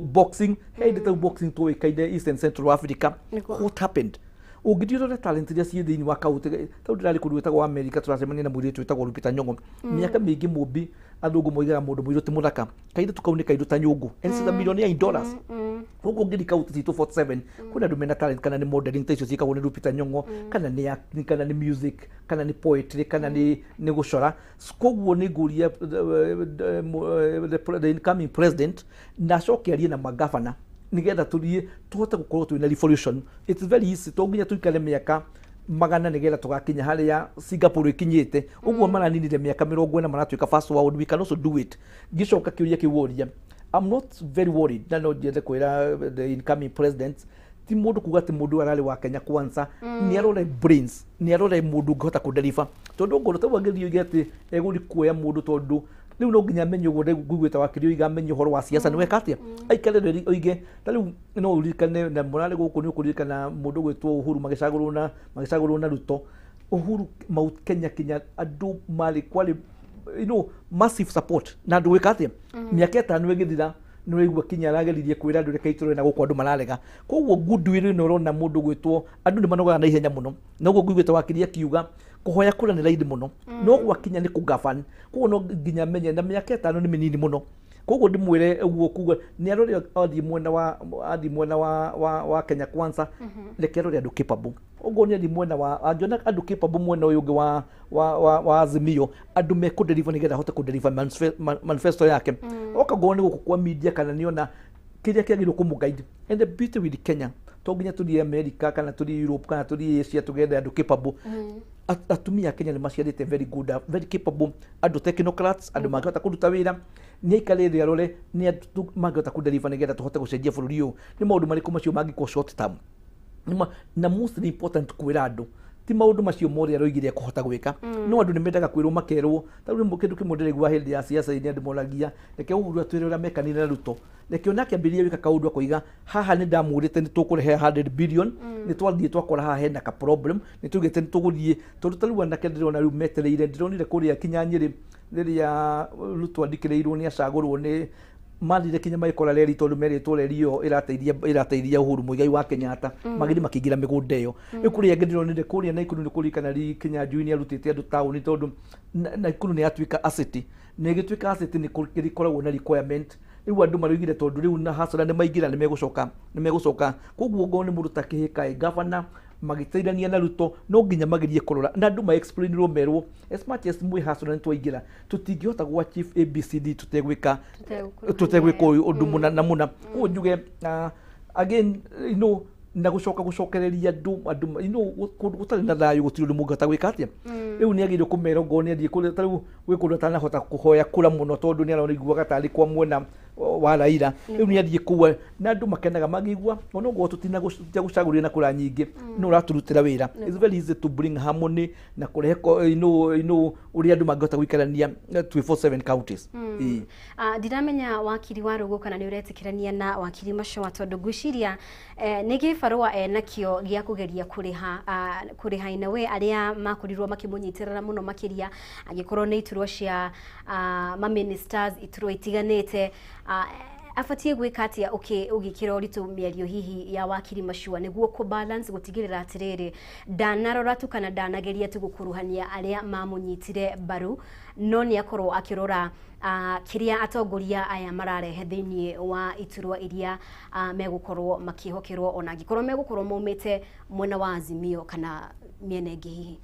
[SPEAKER 2] boxing. He hĩndĩ tau boxing tũĩkaine East and Central Africa. What happened? Ũngĩthiĩ ũrore talent iria ciĩ thĩinĩ wa kaunti tau, ndĩrarĩ kũndũ gwĩtagwo America, tũracemania na mũirĩtu wĩtagwo Lupita Nyong'o. Mĩaka mĩingĩ, Mũmbi, athũngũ moigaga mũndũ mũirũ ti mũthaka. Kairĩtu kau nĩ kairũ ta nyũngũ, and it's a millionaire in dollars. Koguo ũngĩthiĩ kaunti citũ 47, kwĩna andũ mena talent, kana nĩ modeling ta icio ciĩkagwo nĩ Lupita Nyong'o, kana nĩ acting, kana nĩ music, kana nĩ poetry, kana nĩ gũcora. Koguo nĩ ngũria the incoming president na acoke arie na magavana nigetha tũthiĩ tũhote gũkorwo twĩna revolution. It's very easy, to nginya tũikare mĩaka magana nigetha tũgakinya harĩa Singapore ĩkinyĩte. Ũguo maraninire mĩaka 40 maratuĩka first world. We can also do it. Ngĩcoka kĩũria kĩu woria, I'm not very worried, na no nyende kwĩra the incoming president, ti mũndũ kuga atĩ mũndũ ũyũ ararĩ wa Kenya Kwanza, nĩ arore brains, nĩ arore mũndũ ũngĩhota kũdeliver, tondũ ngoro tau angĩthiĩ oige atĩ egũthiĩ kuoya mũndũ, tondũ rĩu no nginya amenye ũguo. Rĩu nguigĩte wakiri oiga amenye ũhoro wa siasa nĩ weka atĩa, aikare rĩrĩ oige ta rĩu no ũririkane na mũrarĩ gũkũ, nĩ ũkũririkana mũndũ ũgwĩtwo Uhuru magĩcagũrwo na Ruto. Uhuru Mount Kenya kinya andũ marĩ kwarĩ massive support na andũ gwĩka atĩa. Mĩaka 5 ĩgĩthira, nĩ ũraigua kinya arageririe kwĩra andũ reke itũre na gũkũ, andũ mararega. Koguo goodwill ĩno ũrona mũndũ gwĩtwo andũ nĩ manogaga na ihenya mũno. Noguo nguigĩte wakiri akiuga kũhoya kura nĩ raithi mũno, no gwakinya nĩ kũgaban. Koguo no nginya menye na mĩaka 5 nĩ mĩnini mũno. Koguo ndĩmwĩre ũguo kuga nĩ arore athiĩ mwena wa Kenya Kwanza, reke arore andũ capable. Ũguo nĩ athiĩ mwena wa angĩona andũ capable mwena ũyũ ũngĩ wa Azimio, andũ mekũdeliver nĩgetha ahote kũdeliver manifesto yake. Oka ngorwo nĩ gũkũ kwa media kana nĩona kĩrĩa kĩagĩrĩirwo kũmũguide. And the beauty with Kenya, to nginya tũthiĩ America kana tũthiĩ Europe kana tũthiĩ Asia tũgethe andũ capable. Atumia a Kenya nĩ maciarĩte very good, very capable andũ, technocrats, andũ mangĩhota kũruta wĩra. Nĩ aikare thĩ arore nĩ andũ mangĩhota kũdeliver nĩgetha tũhote gũcenjia bũrũri ũyũ. Nĩ maũndũ marĩkũ macio mangĩkorwo short term? Na mostly important kwĩra andũ ti maũndũ macio mothe aroigire ekũhota gwĩka, no andũ nĩ mendaga kwĩrwo makerwo. Ta rĩu kĩndũ kĩmwe ndĩraigua hĩndĩ ya siasa-inĩ, andũ moragia reke Uhuru atwĩre ũrĩa mekanire na Ruto, reke onake ambĩrĩrie gwĩka kaũndũ akoiga haha nĩ ndamwĩrĩte nĩ tũkũrehe 100 billion, nĩ twathiĩ twakora haha hena ka problem, nĩ tugĩte nĩ tũgũthiĩ, tondũ ta rĩu anake ndĩrona rĩu metereire. Ndĩronire kũrĩa kinya Nyĩrĩ rĩrĩa Ruto andĩkĩrĩirwo nĩ acagũrwo, nĩ mathire kinya magĩkora reri, tondũ merĩtwo reri ĩyo ĩrateithia Uhuru Muigai wa Kenyatta, magĩthiĩ makĩingĩra mĩgũnda ĩyo. Rĩu kũrĩa angĩ ndĩronire kũrĩa Naikuru, nĩ kũririkana ri Kinyanjui nĩ arutĩte andũ taũni, tondũ Naikuru nĩ yatuĩka a city, na ĩgĩtuĩka a city nĩ kũrĩkoragwo na requirement. Rĩu andũ maroigire tondũ rĩu na hasara nĩ maingĩra, nĩ megũcoka. Koguo ngorwo nĩ mũndũ ta Kĩhĩka ĩ governor magĩteithania na Ruto, no nginya magerie kũrora na andũ ma-explainirwo merwo as much as mwĩ hasara nĩ twaingĩra, tũtingĩhota gũ achieve ABCD tũtegwĩka tũtegwĩka ũyũ ũndũ mũna na mũna. Koguo njuge again na gũcoka gũcokereria andũ kũndũ gũtarĩ na thayũ gũtirĩ ũndũ mũngĩhota gwĩka atĩa. Rĩu nĩ agĩrĩirwo kũmera ngorwo nĩ athiĩ kũrĩa ta rĩu gwĩ kũndũ atanahota kũhoya kura mũno, tondũ nĩ araiguaga tarĩ kwa mwena wa Raila. Rĩu nĩ athiĩ kũu na andũ makenaga mangĩigua onoguo tũtinagũcagũrire na kura nyingĩ, no ũratũrutĩra wĩra. It's very easy to bring harmony na kũrehe ũrĩa andũ mangĩhota gũikarania twĩ 47 counties. Ĩĩ.
[SPEAKER 1] Ndiramenya wakiri wa rũgũ kana nĩ ũretĩkĩrania na wakiri Machoa, tondũ ngwĩciria nĩ gĩbarũa enakĩo gĩa kũgeria kũrĩha in a way arĩa makorirwo makĩmũnyitĩrĩra mũno makĩria, angĩkorwo nĩ iturwa cia ma ministers, iturwa itiganĩte. Abatie gwĩka atĩa ũgĩkĩra ũritũ mĩario hihi ya wakiri Machua nĩguo kũ balance gũtigĩrĩra atĩrĩrĩ ndanarora tu kana ndanageria tu gũkuruhania arĩa mamũnyitire mbaru, no nĩ akorwo akĩrora kĩrĩa atongoria aya mararehe thĩinĩ wa iturwa iria megũkorwo makĩhokerwo, ona angĩkorwo megũkorwo maumĩte mwena wa Azimio kana mĩena ĩngĩ hihi?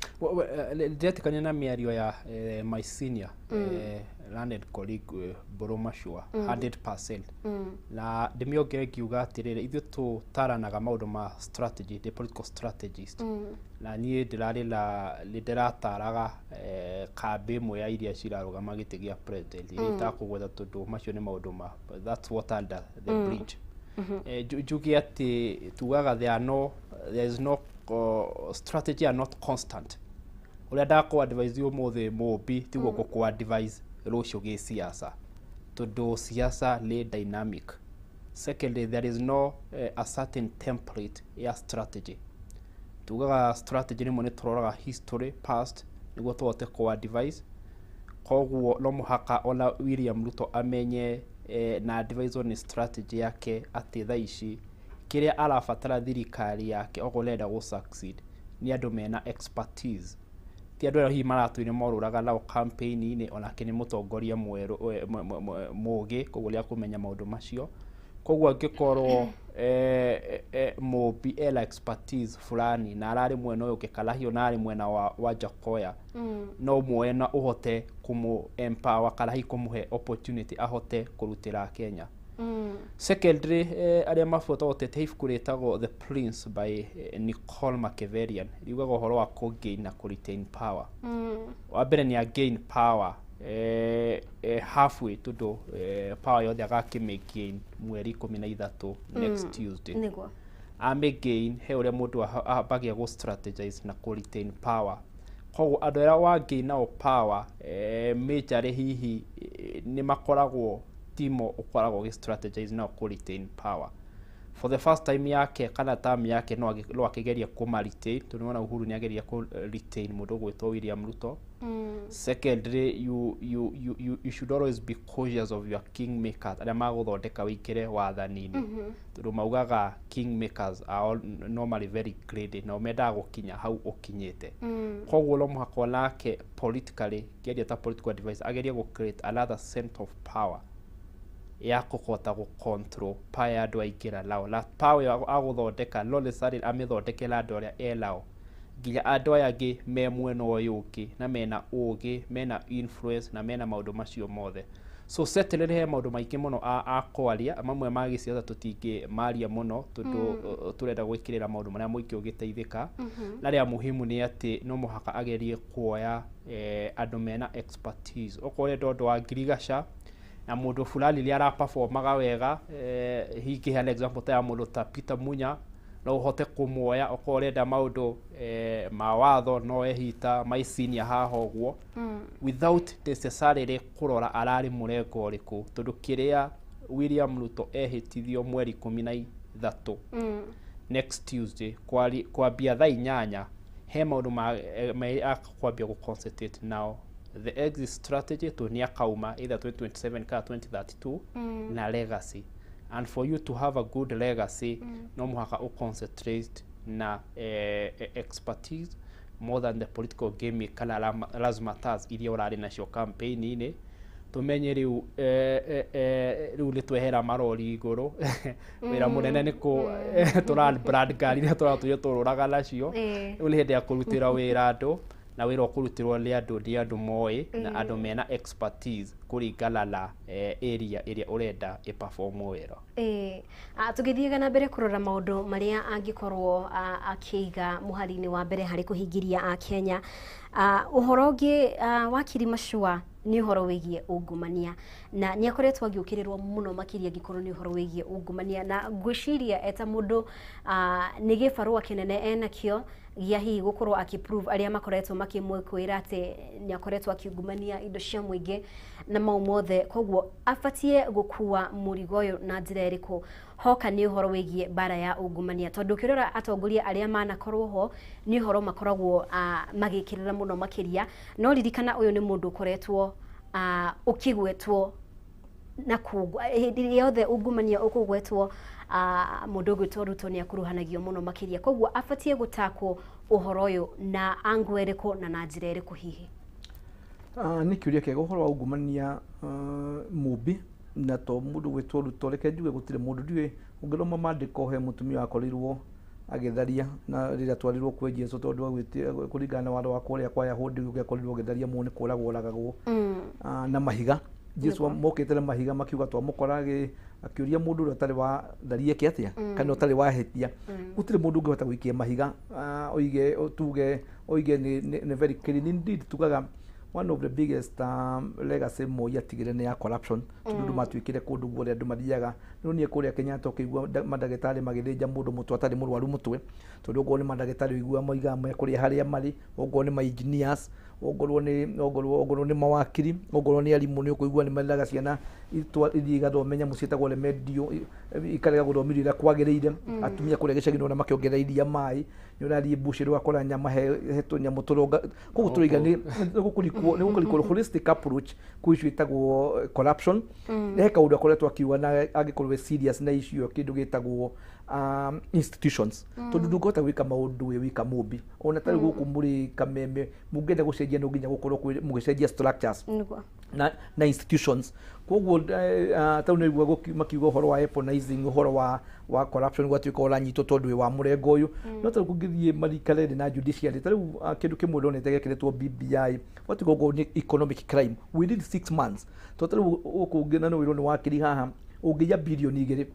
[SPEAKER 3] Ndiretĩkania na mĩario ya my senior learned colleague Mbũrũ Machua 100%, na ndĩmĩongere ngiuga atĩrĩrĩ, ithuĩ tũtaranaga maũndũ ma strategy, the political strategist, na niĩ ndĩrarĩ na nĩ ndĩrataraga kambĩ ĩmwe ya iria cirarũgama gĩtĩ gĩa president, iria itakũgweta tondũ macio nĩ maũndũ ma, that's what under the bridge. Njuge atĩ tugaga there is no strategy are not constant. Ũrĩa ndakũ advise ũmũthĩ mũmbi tiguo ngũkũ advise rũciũ gĩsiasa, tondũ siasa nĩ dynamic. Secondly, there is no a certain template ya strategy. Tugaga strategy rĩmwe nĩ tũroraga history past nĩguo tũhote kũ advise. Koguo no mũhaka ona William Ruto amenye na advise on strategy yake atĩ thaa ici kĩrĩa arabatara thirikari yake okorwo ĩrenda gũ succeed nĩ andũ mena expertise, ti andũ arĩa hihi maratũire morũraga nao campaign-inĩ. Onake nĩ mũtongoria mwerũ mũgĩ, koguo nĩ akũmenya maũndũ macio. Koguo angĩkorwo Mũmbi ena expertise fulani na ararĩ mwena ũyũ ũngĩ, kana hihi ona arĩ mwena wa Jakoya, no muoye na ũhote kũmũ empower kana hihi kũmũhe opportunity ahote kũrutĩra Kenya. Secondly, arĩa mabuata gũtete ibuku rĩtagwo The Prince by Nicole Machiavellian, riugaga ũhoro wa kũ gain na kũ retain power. Wa mbere nĩ a gain power halfway, tondũ power yothe agakĩmĩ gain mweri 13, next Tuesday. Amĩ gain, he ũrĩa mũndũ ambagia gũ strategize na kũ retain power. Koguo andũ arĩa wa gain nao power majorly hihi nĩ makoragwo timo ũkoragwo ũgĩ strategize nao kũ retain power for the first time yake kana term yake, no akĩgeria kũma retain, tondũ nĩwona Uhuru nĩ ageria kũ retain mũndũ ũgwĩtwo William Ruto. Secondly, you should always be cautious of your kingmakers arĩa magũthondeka wĩingĩre wathani-inĩ, tondũ maugaga kingmakers are all normally very greedy, nao mendaga gũkinya hau ũkinyĩte. Koguo no mũhaka onake politically, ngĩaria ta political advice, agerie gũ create another center of power ya kũhota gũ control power ya andũ aingĩra nao, na power ĩyo agũthondeka no necessarily amĩthondeke na andũ arĩa enao, nginya andũ aya angĩ me mwena ũyũ ũngĩ na mena ũgĩ, mena influence na mena maũndũ macio mothe. So certainly he maũndũ maingĩ mũno akwaria, mamwe ma gĩciaca tũtingĩ maria mũno tondũ tũrenda gwĩkĩrĩra maũndũ marĩa mũingĩ ũgĩteithĩka, na rĩa muhimu nĩ atĩ no mũhaka agerie kuoya andũ mena expertise. Okorwo ũrenda ũndũ wa ngirigaca na mũndũ fulani nĩ araperformaga wega, hihi ngĩheana example ta ya mũndũ ta Peter Munya, no ũhote kũmuoya. Okorwo ũrenda maũndũ ma watho, no ehita my senior haha ũguo, without necessarily kũrora ararĩ mũrengo ũrĩkũ, tondũ kĩrĩa William Ruto ehĩtithio mweri 13, next Tuesday, kwambia thaa 8, he maũndũ akwambia gũ concentrate nao: the exit strategy, to nĩ akauma either 2027 kana 2032, na legacy. And for you to have a good legacy, no mũhaka ũ concentrate na expertise more than the political game kana razzmatazz iria ũrarĩ nacio campaign-inĩ. Tumenye rĩu rĩu nĩ twehera marori igũrũ, wĩra mũnene nĩ kũ tũra brand ngari iria tũratũire tũrũraga nacio. Rĩu nĩ hĩndĩ ya kũrutĩra wĩra andũ, na wĩra ũkũrutĩrwo nĩ andũ moĩ na andũ mena expertise kũringana na area ĩrĩa ũrenda ĩ-perform wĩra.
[SPEAKER 1] Ĩĩ, tũgĩthiaga na mbere kũrora maũndũ marĩa angĩkorwo akĩiga mũhari-inĩ wa mbere harĩ kũhingĩria Akenya, ũhoro ũngĩ, wakiri Machua, nĩ ũhoro wĩgiĩ ungumania, na nĩ akoretwo agĩũkĩrĩrwo mũno makĩria angĩkorwo nĩ ũhoro wĩgiĩ ungumania, na ngwĩciria eta mũndũ nĩ gĩbarũa kĩnene enakĩo gĩa hihi gũkorwo akĩ-prove arĩa makoretwo makĩmwĩkũĩra atĩ nĩ akoretwo akiungumania indo cia mũingĩ na mau mothe. Koguo abatie gũkua mũrigo ũyũ na njĩra ĩrĩkũ hoka nĩ ũhoro wĩgiĩ mbara ya ungumania? Tondũ ũkĩrora atongoria arĩa manakorwo ho, nĩ ũhoro makoragwo magĩkĩrĩra mũno makĩria, no ririkana ũyũ nĩ mũndũ ũkoretwo ũkĩgwetwo Na kũguo hĩndĩ yothe ungumania ũkũgwetwo, mũndũ ũgwĩtwo Ruto nĩ akuruhanagio mũno makĩria. Koguo abatiĩ gũtakwo ũhoro ũyũ na angle ĩrĩkũ na njĩra ĩrĩkũ hihi?
[SPEAKER 2] Nĩ kĩũria kĩega ũhoro wa ungumania, mũmbi na to mũndũ gwĩtwo Ruto. Reke njuge gũtirĩ mũndũ, ndiũĩ ũngĩthoma maandĩko, he mũtumia wakorirwo agĩtharia na rĩrĩa twarirwo kwĩ Jesu, tondũ kũringana na watho wa kũrĩa kwa Yahudi ũngĩakorirwo ũgĩtharia mũndũ nĩ kũragwo oragagwo na mahiga. Jesu mokĩte na mahiga makiuga twamũkora akĩũria mũndũ ũrĩa ũtarĩ wa tharia eke atĩa kana ũtarĩ wahĩtia. Gũtirĩ mũndũ ũngĩhota gũikia mahiga, oige tuge oige nĩ very clean. Indeed, tugaga one of the biggest legacy Moi atigire nĩ ya corruption, tondũ andũ matuĩkire kũndũ guothe andũ mathiaga. Rĩu niĩ kũrĩa Kenyatta ũkĩigua mandagĩtarĩ magĩthĩnja mũndũ mũtwe atarĩ mũrwaru mũtwe, tondũ okorwo nĩ mandagĩtarĩ ũiguaga moigaga me kũrĩa harĩa marĩ, okorwo nĩ ma engineers, okorwo nĩ mawakiri, okorwo nĩ arimũ, nĩ ũkũigua nĩ mendaga ciana ithiĩ igathome nyamũ ciĩtagwo remedial, ikarega gũthomithio ũrĩa kwagĩrĩire. Atumia kũrĩa gĩcagi nĩ makĩongerera iria maĩ, nĩ ũrathiĩ mbucĩrĩ ũgakora nyama he tũnyamũ tũronga. Koguo tũroiga nĩ nĩ gũkũrikwo holistic approach kwĩ issue ĩtagwo corruption. He kaũndũ akoretwo akiuga na angĩkorwo wĩ serious na issue ĩyo, kĩndũ gĩtagwo institutions, tondũ ndũngĩhota gwĩka maũndũ wĩ wika mũmbi. Ona tarĩ gũkũ mũrĩ Kameme, mũngĩenda gũcenjia no nginya gũkorwo mũgĩcenjia structures na institutions. Koguo tau nĩ makiuga ũhoro wa weaponizing ũhoro wa corruption, gwatuĩka ũranyitwo tondũ wĩ wa mũrengo ũyũ. No tarĩu kũngĩthiĩ marika rĩrĩ na judiciary, tarĩu kĩndũ kĩmwe ndonete gekĩrĩtwo BBI, gwatuĩka ũguo nĩ economic crime within 6 months. To tarĩu gũkũ ũngĩ na nĩ wĩrwo nĩ wakiri haha, ũngĩiya 2 bilioni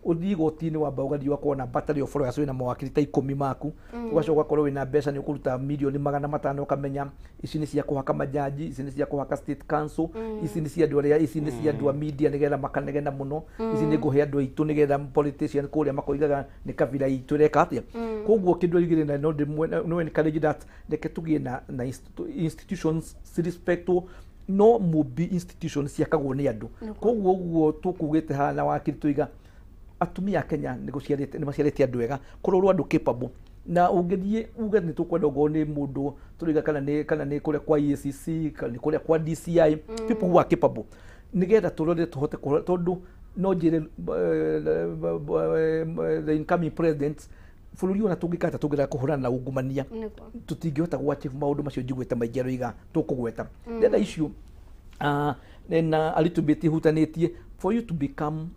[SPEAKER 2] ũthiĩ igoti-inĩ, wamba ũgathiĩ ũgakorwo na battery of lawyers, wĩna mawakiri ta 10 maku, ũgacoka ũgakorwo wĩna mbeca nĩ ũkũruta 500 milioni, ũkamenya ici nĩ cia kũhaka majaji, ici nĩ cia kũhaka state council, ici nĩ cia andũ arĩa, ici nĩ cia andũ a media nĩgetha makanegena mũno, ici nĩ ngũhe andũ aitũ nĩgetha politician kũrĩa makoigaga nĩ kabira itũ ĩreka atĩa. Koguo kĩndũ igĩrĩ na no ndĩmwe no encourage that reke tũgĩe na institutions respectwo, no mũmbi institutions ciakagwo nĩ andũ. Koguo ũguo tũkugĩte haha na wakiri tũiga atumia a Kenya nĩ gũciarĩte nĩ maciarĩte andũ ega, kũrorwo andũ capable, na ũngĩthiĩ uge nĩ tũkwenda okorwo nĩ mũndũ tũraiga kana nĩ kũrĩa kwa EACC kana nĩ kũrĩa kwa DCI, people who are capable, nĩgetha tũrore tũhote kũrora, tondũ no njĩre the incoming president, bũrũri ona tũngĩka atĩa tũngĩrega kũhũrana na ungumania, tũtingĩhota gũ achieve maũndũ macio njiguĩte maingĩ aroiga tũkũgweta. The other issue na a little bit ihutanĩtie, for you to become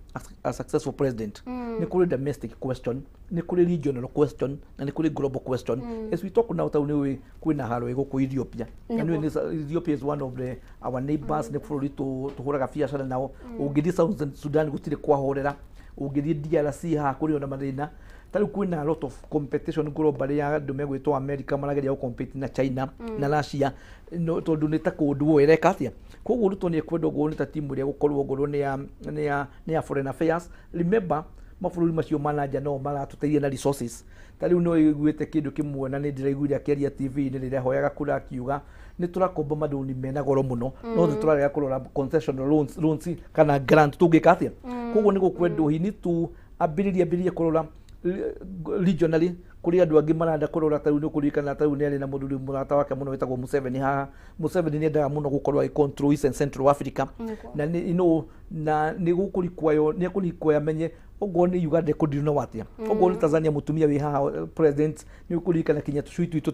[SPEAKER 2] a successful president, nĩ kũrĩ domestic question, nĩ kũrĩ regional question na nĩ kũrĩ global question. As we talk now, tau nĩ kwĩna haro ĩ gũkũ Ethiopia, na nĩ Ethiopia is one of the our neighbors, nĩ bũrũri tũhũraga biacara nao. Ũngĩthiĩ South Sudan gũtirĩ kwahorera, ũngĩthiĩ DRC haha kũrĩ ona mathĩna. Ta rĩu kwĩna a lot of competition globally ya andũ megwĩtwo America marageria gũ-compete na China na Russia, no tondũ nĩ ta kũndũ ũũ ĩreka atĩa. Koguo Ruto nĩ ekwenda ũguo nĩ ta timu ĩrĩa gũkorwo ngorwo nĩ ya foreign affairs. Remember, mabũrũri macio ma nanja no maratũteithia na resources. Ta rĩu no iguĩte kĩndũ kĩmwe na nĩ ndĩraiguire akĩaria TV-inĩ rĩrĩa ahoyaga kura, akiuga nĩ tũrakomba marũni mena goro mũno, no nĩ tũrarega kũrora concessional loans kana grant tũngĩka atĩa. Koguo nĩ gũkwendwo he need to ambĩrĩrie kũrora regionally kũrĩ andũ angĩ marenda kũrora. Ta rĩu nĩ ũkũririkana, ta rĩu nĩ arĩ na mũthuri mũrata wake mũno wĩtagwo Museveni haha. Museveni nĩ endaga mũno gũkorwo agĩ control East and Central Africa na nĩ you know, na nĩ gũkũrikwayo nĩ ekũrikwaya amenye okorwo nĩ Uganda ĩkũndirwo na atĩa, okorwo nĩ Tanzania mũtumia wĩ haha president. Nĩ ũkũririkana kinya tũcui twitũ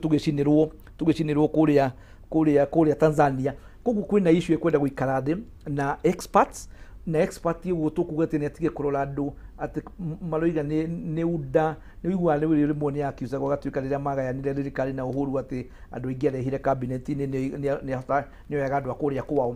[SPEAKER 2] tũgĩcinĩrwo kũrĩa Tanzania. Koguo kwĩna issue ĩkwenda gũikara thĩ na experts, na expert ũguo tũkuga atĩ nĩ atige kũrora andũ atĩ maroiga nĩ UDA. Nĩ ũiguaga nĩ rĩmwe nĩ accusagwo agatuĩka rĩrĩa magayanire thirikari na Uhuru atĩ andũ aingĩ arehire cabinet-inĩ nĩ oyaga andũ a kũrĩa kwao.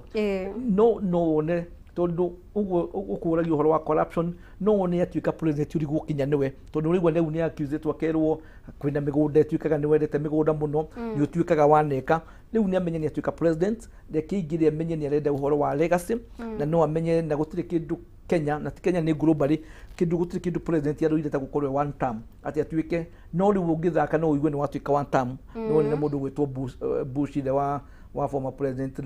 [SPEAKER 2] No wone tondũ ũguo ũkũragia ũhoro wa corruption, no wone atuĩka president ũrigwo kinya nĩwe, tondũ ũraigua rĩu nĩ accusĩtwo akerwo kwĩna mĩgũnda ĩtuĩkaga nĩ wendete mĩgũnda mũno, nĩ ũtuĩkaga waneka. Rĩu nĩ amenye nĩ atuĩka president, reke aingĩre amenye nĩ arenda ũhoro wa legacy, na no amenye na gũtirĩ kĩndũ Kenya na ti Kenya nĩ globally kĩndũ, gũtirĩ kĩndũ president arũire ta gũkorwo one term atĩ atuĩke. No rĩu ũngĩthaka no ũigue nĩ watuĩka one term. No nĩ mũndũ gwĩtwo Bush, Bush ithe wa former president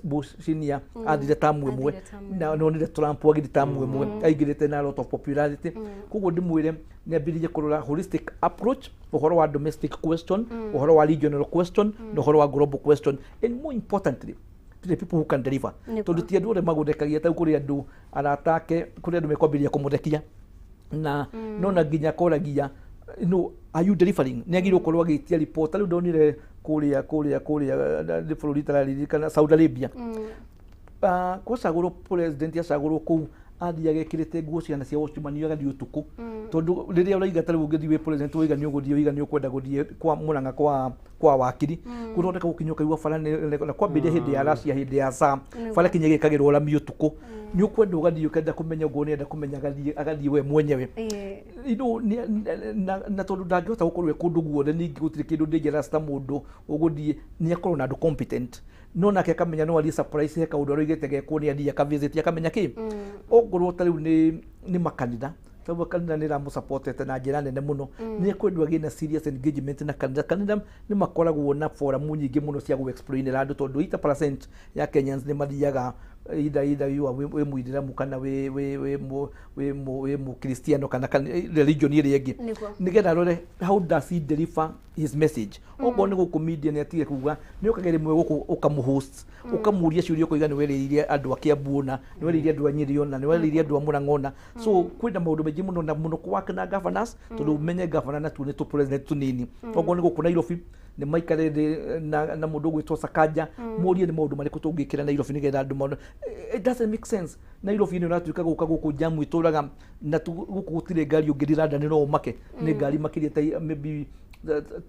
[SPEAKER 2] Bush senior athire tamu ĩmwe, na nonire Trump agire tamu ĩmwe aingĩrĩte na a lot of popularity. Koguo ndĩmwĩre nĩ ambĩrĩrie kũrora holistic approach, ũhoro wa domestic question, ũhoro wa regional question na ũhoro wa global question, and more importantly the people who can deliver. Tondũ ti andũ othe magũthekagia, ta kũrĩ andũ arata ake, kũrĩ andũ mekwambĩrĩria kũmũthekia na no na nginya akoragia, no are you delivering? Nĩ agĩrĩirwo gũkorwo agĩtia report. Rĩu ndonire kũrĩa nĩ bũrũri itararirikana, Saudi Arabia, kwacagũrwo president, acagũrwo kũu, athiaga ekĩrĩte nguo ciana cia watchman, agathiĩ ũtukũ, tondũ rĩrĩa ũraiga ta rĩu ũngĩthiĩ wĩ president, ũiga nĩ ũgũthiĩ, ũiga nĩ ũkwenda gũthiĩ kwa Murang'a kwa wakiri gũthondeka gũkinya ũkaigua bara na kwambĩrĩria hĩndĩ ya Russia, hĩndĩ ya SAR, bara kinya ĩgĩkagĩrwo rami ũtukũ. Nĩ ũkwenda ũgathiĩ ũkenda kũmenya ũguo, nĩenda kũmenya, agathiĩ we mwenyewe. You know, na tondũ ndangĩhota gũkorwo e kũndũ guothe, ningĩ gũtirĩ kĩndũ dangerous ta mũndũ ũgũthiĩ. Nĩ akorwo na andũ competent, no nake akamenya no athiĩ surprise he kaũndũ aroigĩte gekwo, nĩ athiĩ akavisit akamenya kĩ. Ongorwo ta rĩu nĩ makanitha, tondũ kanitha nĩ ĩramũsupportete na njĩra nene mũno, nĩ ekwendwo agĩe na serious engagement na kanitha. Kanitha nĩ makoragwo na forum nyingĩ mũno cia gũ-explainĩra andũ, tondũ 80% ya Kenyans nĩ mathiaga either you are wĩ mũithĩramu kana wĩ mũkristiano kana religion ĩrĩa ĩngĩ, nĩgetha arore how does he deliver his message. Okorwo nĩ gũkũ media, nĩ atige kuga nĩ ũkage rĩmwe gũkũ ũkamũhost, ũkamũria ciũria, ũkoiga nĩ werĩire andũ a Kiambu ũna, nĩ werĩire andũ a Nyĩrĩ ũna, nĩ werĩire andũ a Murang'a ũna. So kwĩna maũndũ maingĩ mũno na mũno kũwaka na governors, tondũ ũmenye governor natuo nĩ tũ president tũnini. Okorwo nĩ gũkũ Nairobi, nĩ maikare thĩ na mũndũ ũgwĩtwo Sakaja, mũrie nĩ maũndũ marĩkũ tũngĩkĩra Nairobi nĩgetha andũ mone. It doesn't make sense Nairobi nĩ ũratuĩka gũka gũkũ jamu itũraga na gũkũ gũtirĩ ngari ũngĩthiĩ London no ũmake nĩ ngari makĩria ta maybe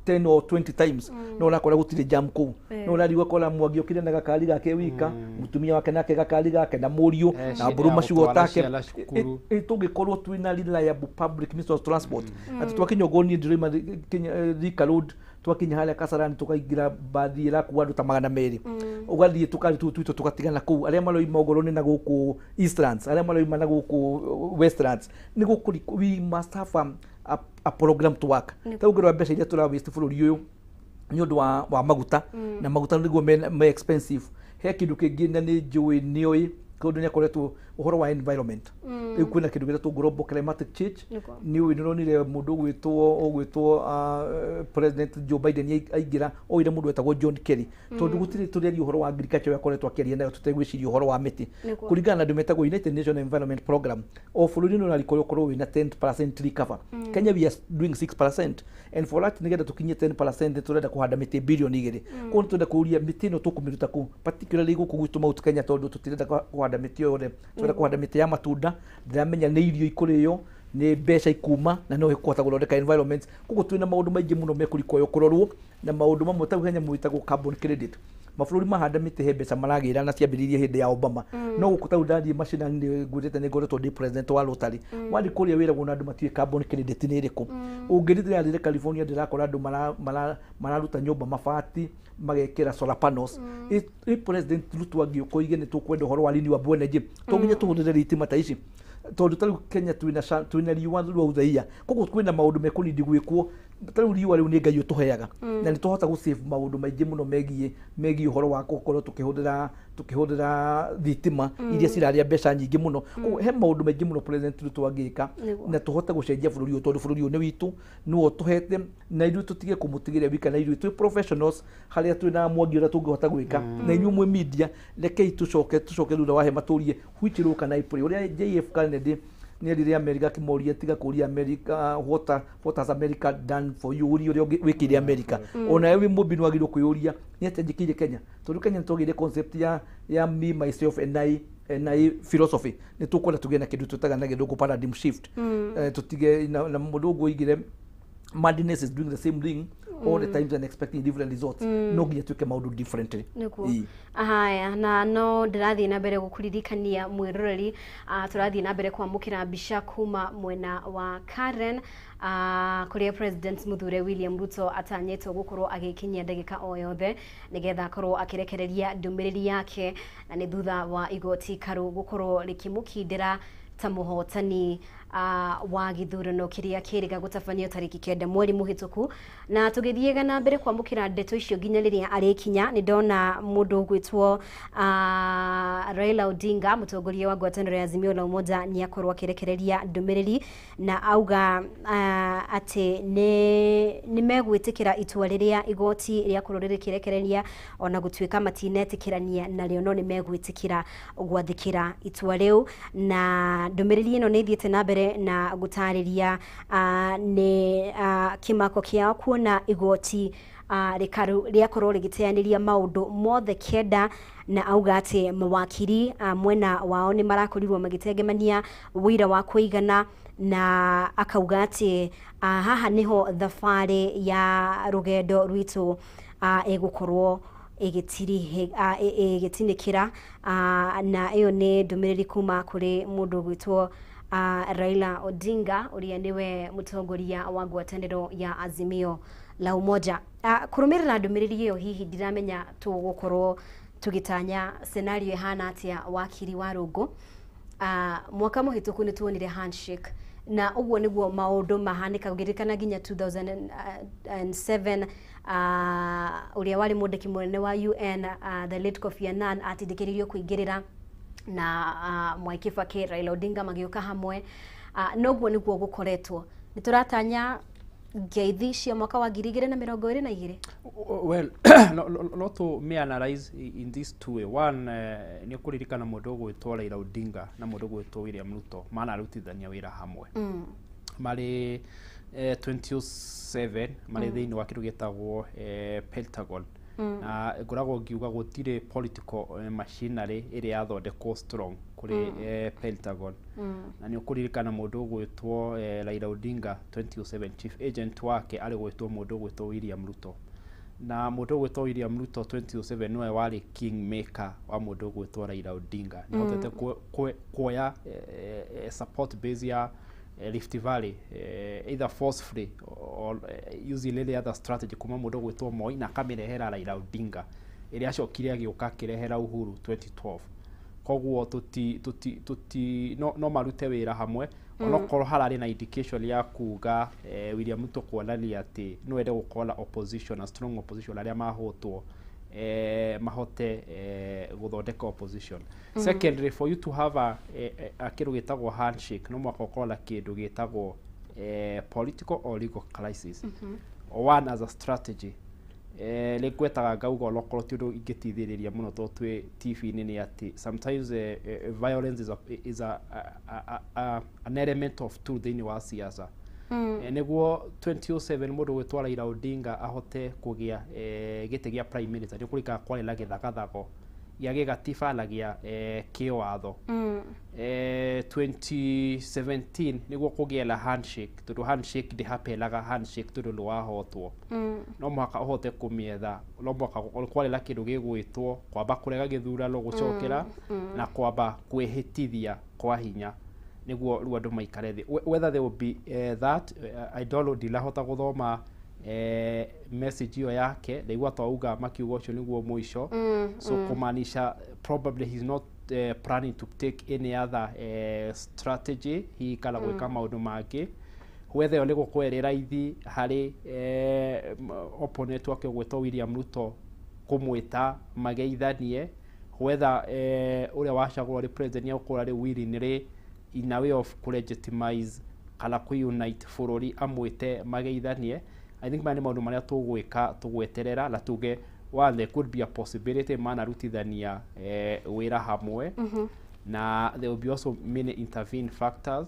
[SPEAKER 2] 10 or 20 times, no ũrakora gũtirĩ jam kũu. No ũrathiĩ ũgakora Mwangi okire na gakari gake wika, mũtumia wake nake gakari gake na mũriũ na mbũrũ macigo take. Tũngĩkorwo twĩna reliable public means of transport, atĩ twakinya ũguo, niĩ ndĩroima Thika Road, twakinya harĩa Kasarani tũkaingĩra mbathi ĩrakua andũ ta 200, ũgathiĩ tũkari tũu twitũ tũgatigana kũu. Arĩa maroima ongorwo nĩ na gũkũ Eastlands, arĩa maroima na gũkũ Westlands, nĩ gũkũ we must have a program to work. Ta ũngĩrora mbeca iria tũra waste bũrũri ũyũ nĩ ũndũ wa maguta, na maguta nĩguo me expensive. He kĩndũ kĩngĩ na nĩ njũĩ nĩoĩ, tondũ nĩ akoretwo ũhoro wa environment. Rĩu kwĩna kĩndũ gĩtagwo global climatic change. Nĩ ũĩ nĩũronire mũndũ ũgwĩtwo President Joe Biden aingĩra oire mũndũ wetagwo John Kerry, tondũ gũtirĩ tũrĩaria ũhoro wa agriculture ũrĩa akoretwo akĩaria nayo tũtegwĩciria ũhoro wa mĩtĩ. Kũringana na andũ metagwo United Nations Environment Program, o bũrũri nĩ ũrarikwo ũkorwo wĩna 10% tree cover. Kenya we are doing 6%, and for that nĩgetha tũkinyie 10% nĩ tũrenda kũhanda mĩtĩ 2 bilioni. Koguo nĩ tũrenda kũũria mĩtĩ ĩno tũkũmĩruta kũ, particularly gũkũ gwitũ Mount Kenya, tondũ tũtirenda kũhanda mĩtĩ o yothe, tũrenda kũhanda mĩtĩ ya matunda. Ndĩramenya nĩ irio ikũrĩo, nĩ mbeca ikuma, na no ĩkũhota gũthondeka environment. Koguo twĩna maũndũ maingĩ mũno mekũrikwoyo kũrorwo, na maũndũ mamwe ta he nyamũ ĩtagwo carbon credit. Mabũrũri mahanda mĩtĩ he mbeca maragĩra, na ciambĩrĩirie hĩndĩ ya Obama. No gũkũ tau ndathiĩ macinani ngwĩrĩte nĩ ngoretwo ndĩ president wa Rotary, wathiĩ kũrĩa wĩragwo na andũ matiũĩ carbon credit nĩ ĩrĩkũ. Ũngĩthiĩ ndĩrathire California, ndĩrakora andũ mararuta nyũmba mabati magekĩra solar panels. Ĩ President Ruto angĩũka oige nĩ tũkwenda ũhoro wa renewable energy, to nginya tũhũthĩre thitima ta ici, tondũ ta rĩu Kenya twĩna riũa rwa ũthaia. Koguo kwĩna maũndũ mekũnindi gwĩkwo. Ta rĩu riũa rĩu nĩ Ngai ũtũheaga, na nĩ tũhota gũ save maũndũ maingĩ mũno megiĩ ũhoro wa gũkorwo tũkĩhũthĩra thitima iria cirarĩa mbeca nyingĩ mũno. Koguo he maũndũ maingĩ mũno President Ruto angĩka na tũhote gũcenjia bũrũri ũyũ, tondũ bũrũri ũyũ nĩ witũ, nĩwe ũtũhete, na ithuĩ tũtige kũmũtigĩria wika, na ithuĩ twĩ professionals harĩa twĩna Mwangi ũrĩa tũngĩhota gwĩka, na inyuĩ mwĩ media, rekei tũcoke thutha wa hema tũrie which role can I play. Ũrĩa JF Kennedy nĩ erire America, akĩmoria tiga kũria America what has America done for you, ũria ũrĩa wĩkĩire America. Ona we wĩ mũmbi nĩ wagĩrĩirwo kwĩyũria nĩ atĩa njĩkĩire Kenya, tondũ Kenya nĩ twagĩire concept ya me, myself and I philosophy. Nĩ tũkwenda tũgĩe na kĩndũ twĩtaga na gĩthũngũ paradigm shift. Tũtige na mũndũ ũguo oigire madness is doing the same thing all the times and expecting different results. No nginya twĩke maũndũ differently.
[SPEAKER 1] Nĩguo.
[SPEAKER 2] Ĩĩ.
[SPEAKER 1] Haya, na no ndĩrathiĩ na mbere gũkũririkania mwĩroreri, tũrathiĩ na mbere kwamũkĩra mbica kuma mwena wa Karen, kũrĩa President Mũthure William Ruto atanyĩtwo gũkorwo agĩkinyia ndagĩka o yothe nĩgetha akorwo akĩrekereria ndũmĩrĩri yake, na nĩ thutha wa igoti karu gũkorwo rĩkĩmũkindĩra ta mũhotani. wa gĩthurano kĩrĩa kĩrĩga gũtabanio tarĩki 9 mweri mũhĩtũku. Na tũgĩthiĩga na mbere kwamũkĩra ndeto icio nginya rĩrĩa arĩkinya, nĩ ndona mũndũ ũgwĩtwo Raila Odinga, mũtongoria wa ngwatanĩro ya Azimio la Umoja, nĩ akorwo akĩrekereria ndũmĩrĩri na auga atĩ nĩ megwĩtĩkĩra itua rĩrĩa igoti rĩakorwo rĩkĩrekereria, ona gũtuĩka matinetĩkĩrania narĩo, no nĩ megwĩtĩkĩra gwathĩkĩra itua rĩu. Na ndũmĩrĩri ĩno nĩ ĩthiĩte na mbere na gũtarĩria nĩ kĩmako kĩao kuona igoti rĩakorwo rĩgĩteanĩria maũndũ mothe 9, na auga atĩ mawakiri mwena wao nĩ marakorirwo magĩtengemania wũira wa kũigana, na akauga atĩ haha nĩho thabarĩ ya rũgendo rwitũ ĩgũkorwo ĩgĩtinĩkĩra. Na ĩyo nĩ ndũmĩrĩri kuma kũrĩ mũndũ ũgwĩtwo Raila Odinga, ũrĩa nĩwe mũtongoria wa ngwatanĩro ya Azimio la Umoja. Kũrũmĩrĩra ndũmĩrĩri ĩyo, hihi ndiramenya tũgũkorwo tũgĩtanya scenario ĩhana atĩa. Wakiri wa Rũngũ, mwaka mũhĩtũku nĩ tuonire handshake, na ũguo nĩguo maũndũ mahanĩka. Ũngĩririkana nginya 2007, ũrĩa warĩ mwandĩki mũnene wa UN, the late Kofi Annan, atindĩkĩrĩirio kũingĩrĩra na Mwai Kibaki, Raila Odinga magĩũka hamwe. Noguo nĩguo gũkoretwo. Nĩ tũratanya ngeithi cia mwaka wa 2022?
[SPEAKER 3] Well, no to me analyze in this two way. One, nĩ ũkũririkana mũndũ ũgwĩtwo Raila Odinga na mũndũ ũgwĩtwo William Ruto manarutithania wĩra hamwe marĩ 2007, marĩ thĩinĩ wa kĩndũ gĩtagwo Pentagon. Na ngoragwo ngiuga gũtirĩ political machinery ĩrĩa yathondekwo strong kũrĩ Pentagon. Na nĩ ũkũririkana mũndũ ũgwĩtwo Raila Odinga 2007, chief agent wake arĩ gwĩtwo mũndũ ũgwĩtwo William Ruto, na mũndũ ũgwĩtwo William Ruto 2007 nĩwe warĩ kingmaker wa mũndũ ũgwĩtwo Raila Odinga. Nĩ ahotete kuoya support base ya Rift Valley, either forcefully or using any other strategy, kuma mũndũ ũgwĩtwo Moi na akamĩrehera Raila Odinga, ĩrĩa acokire agĩũka akĩrehera Uhuru 2012. Koguo tuti tuti tuti no marute wĩra hamwe, onokorwo hararĩ na indication ya kuga William Ruto kuonania atĩ no ende gũkorwo na opposition, na strong opposition, arĩa mahotwo mahote gũthondeka opposition. Secondly, for you to have a kĩndũ gĩtagwo handshake, no mũhaka ũkorwo na kĩndũ gĩtagwo political or legal crisis. One, as a strategy, nĩ ngwetaga ngauga, onokorwo ti ũndũ ingĩteithĩrĩria mũno tondũ twĩ TV-inĩ, nĩ atĩ sometimes violence is an element of truth thĩinĩ wa siasa. Nĩguo 2007 mũndũ gwĩtwo Raila Odinga ahote kũgĩa gĩtĩ gĩa prime minister, nĩ kũrikaga kwarĩ na gĩthagathago gĩa gĩgatiba na gĩa kĩwatho. 2017 nĩguo kũgĩe na handshake, tondũ handshake ndĩhapenaga handshake tondũ nĩ wahotwo. No mũhaka ũhote kũmĩetha, no mũhaka kwarĩ na kĩndũ gĩgwĩtwo kwamba kũrega gĩthurano, gũcokera na kwamba kwĩhĩtithia kwa hinya nĩguo rĩu andũ maikare thĩ. Whether there will be that, I don't know. Ndinahota gũthoma message ĩyo yake. Ndaigua twauga makiuga ũcio nĩguo mũico, so kumaanisha probably he's not planning to take any other strategy hihi kana gwĩka maũndũ mangĩ, whether ĩyo nĩ gũkorwo ĩrĩ raithi harĩ opponent wake ũgwĩtwo William Ruto kũmwĩta mageithanie, whether ũrĩa wacagũrwo rĩ president nĩ egũkorwo arĩ willingly in a way of kũ-legitimize kana kũ-unite bũrũri amwĩte mageithanie. I think maya nĩ maũndũ marĩa tũgwĩka tũgweterera na tuge, one, there could be a possibility manarutithania wĩra hamwe, na there will be also many intervene factors.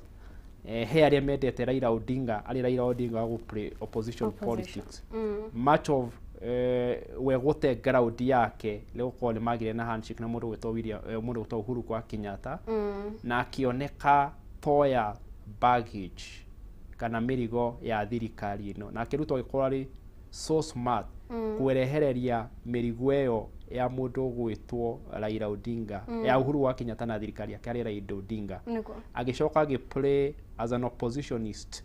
[SPEAKER 3] He arĩa mendete Raila Odinga, arĩ Raila Odinga wa gũ-play opposition
[SPEAKER 1] Opposition.
[SPEAKER 3] politics, much of we gũte ground yake nĩ gũkorwo nĩ magire na handshake na mũndũ gwĩtwo William, mũndũ gwĩtwo Uhuru kwa Kenyatta, na akĩoneka toya baggage kana mĩrigo ya thirikari ĩno. Nake Ruto agĩkorwo arĩ so smart kwerehereria mĩrigo ĩyo ya mũndũ ũgwĩtwo Raila Odinga, ya Uhuru wa Kenyatta na thirikari yake arĩ Raila Odinga. Agĩcoka agĩ play as an oppositionist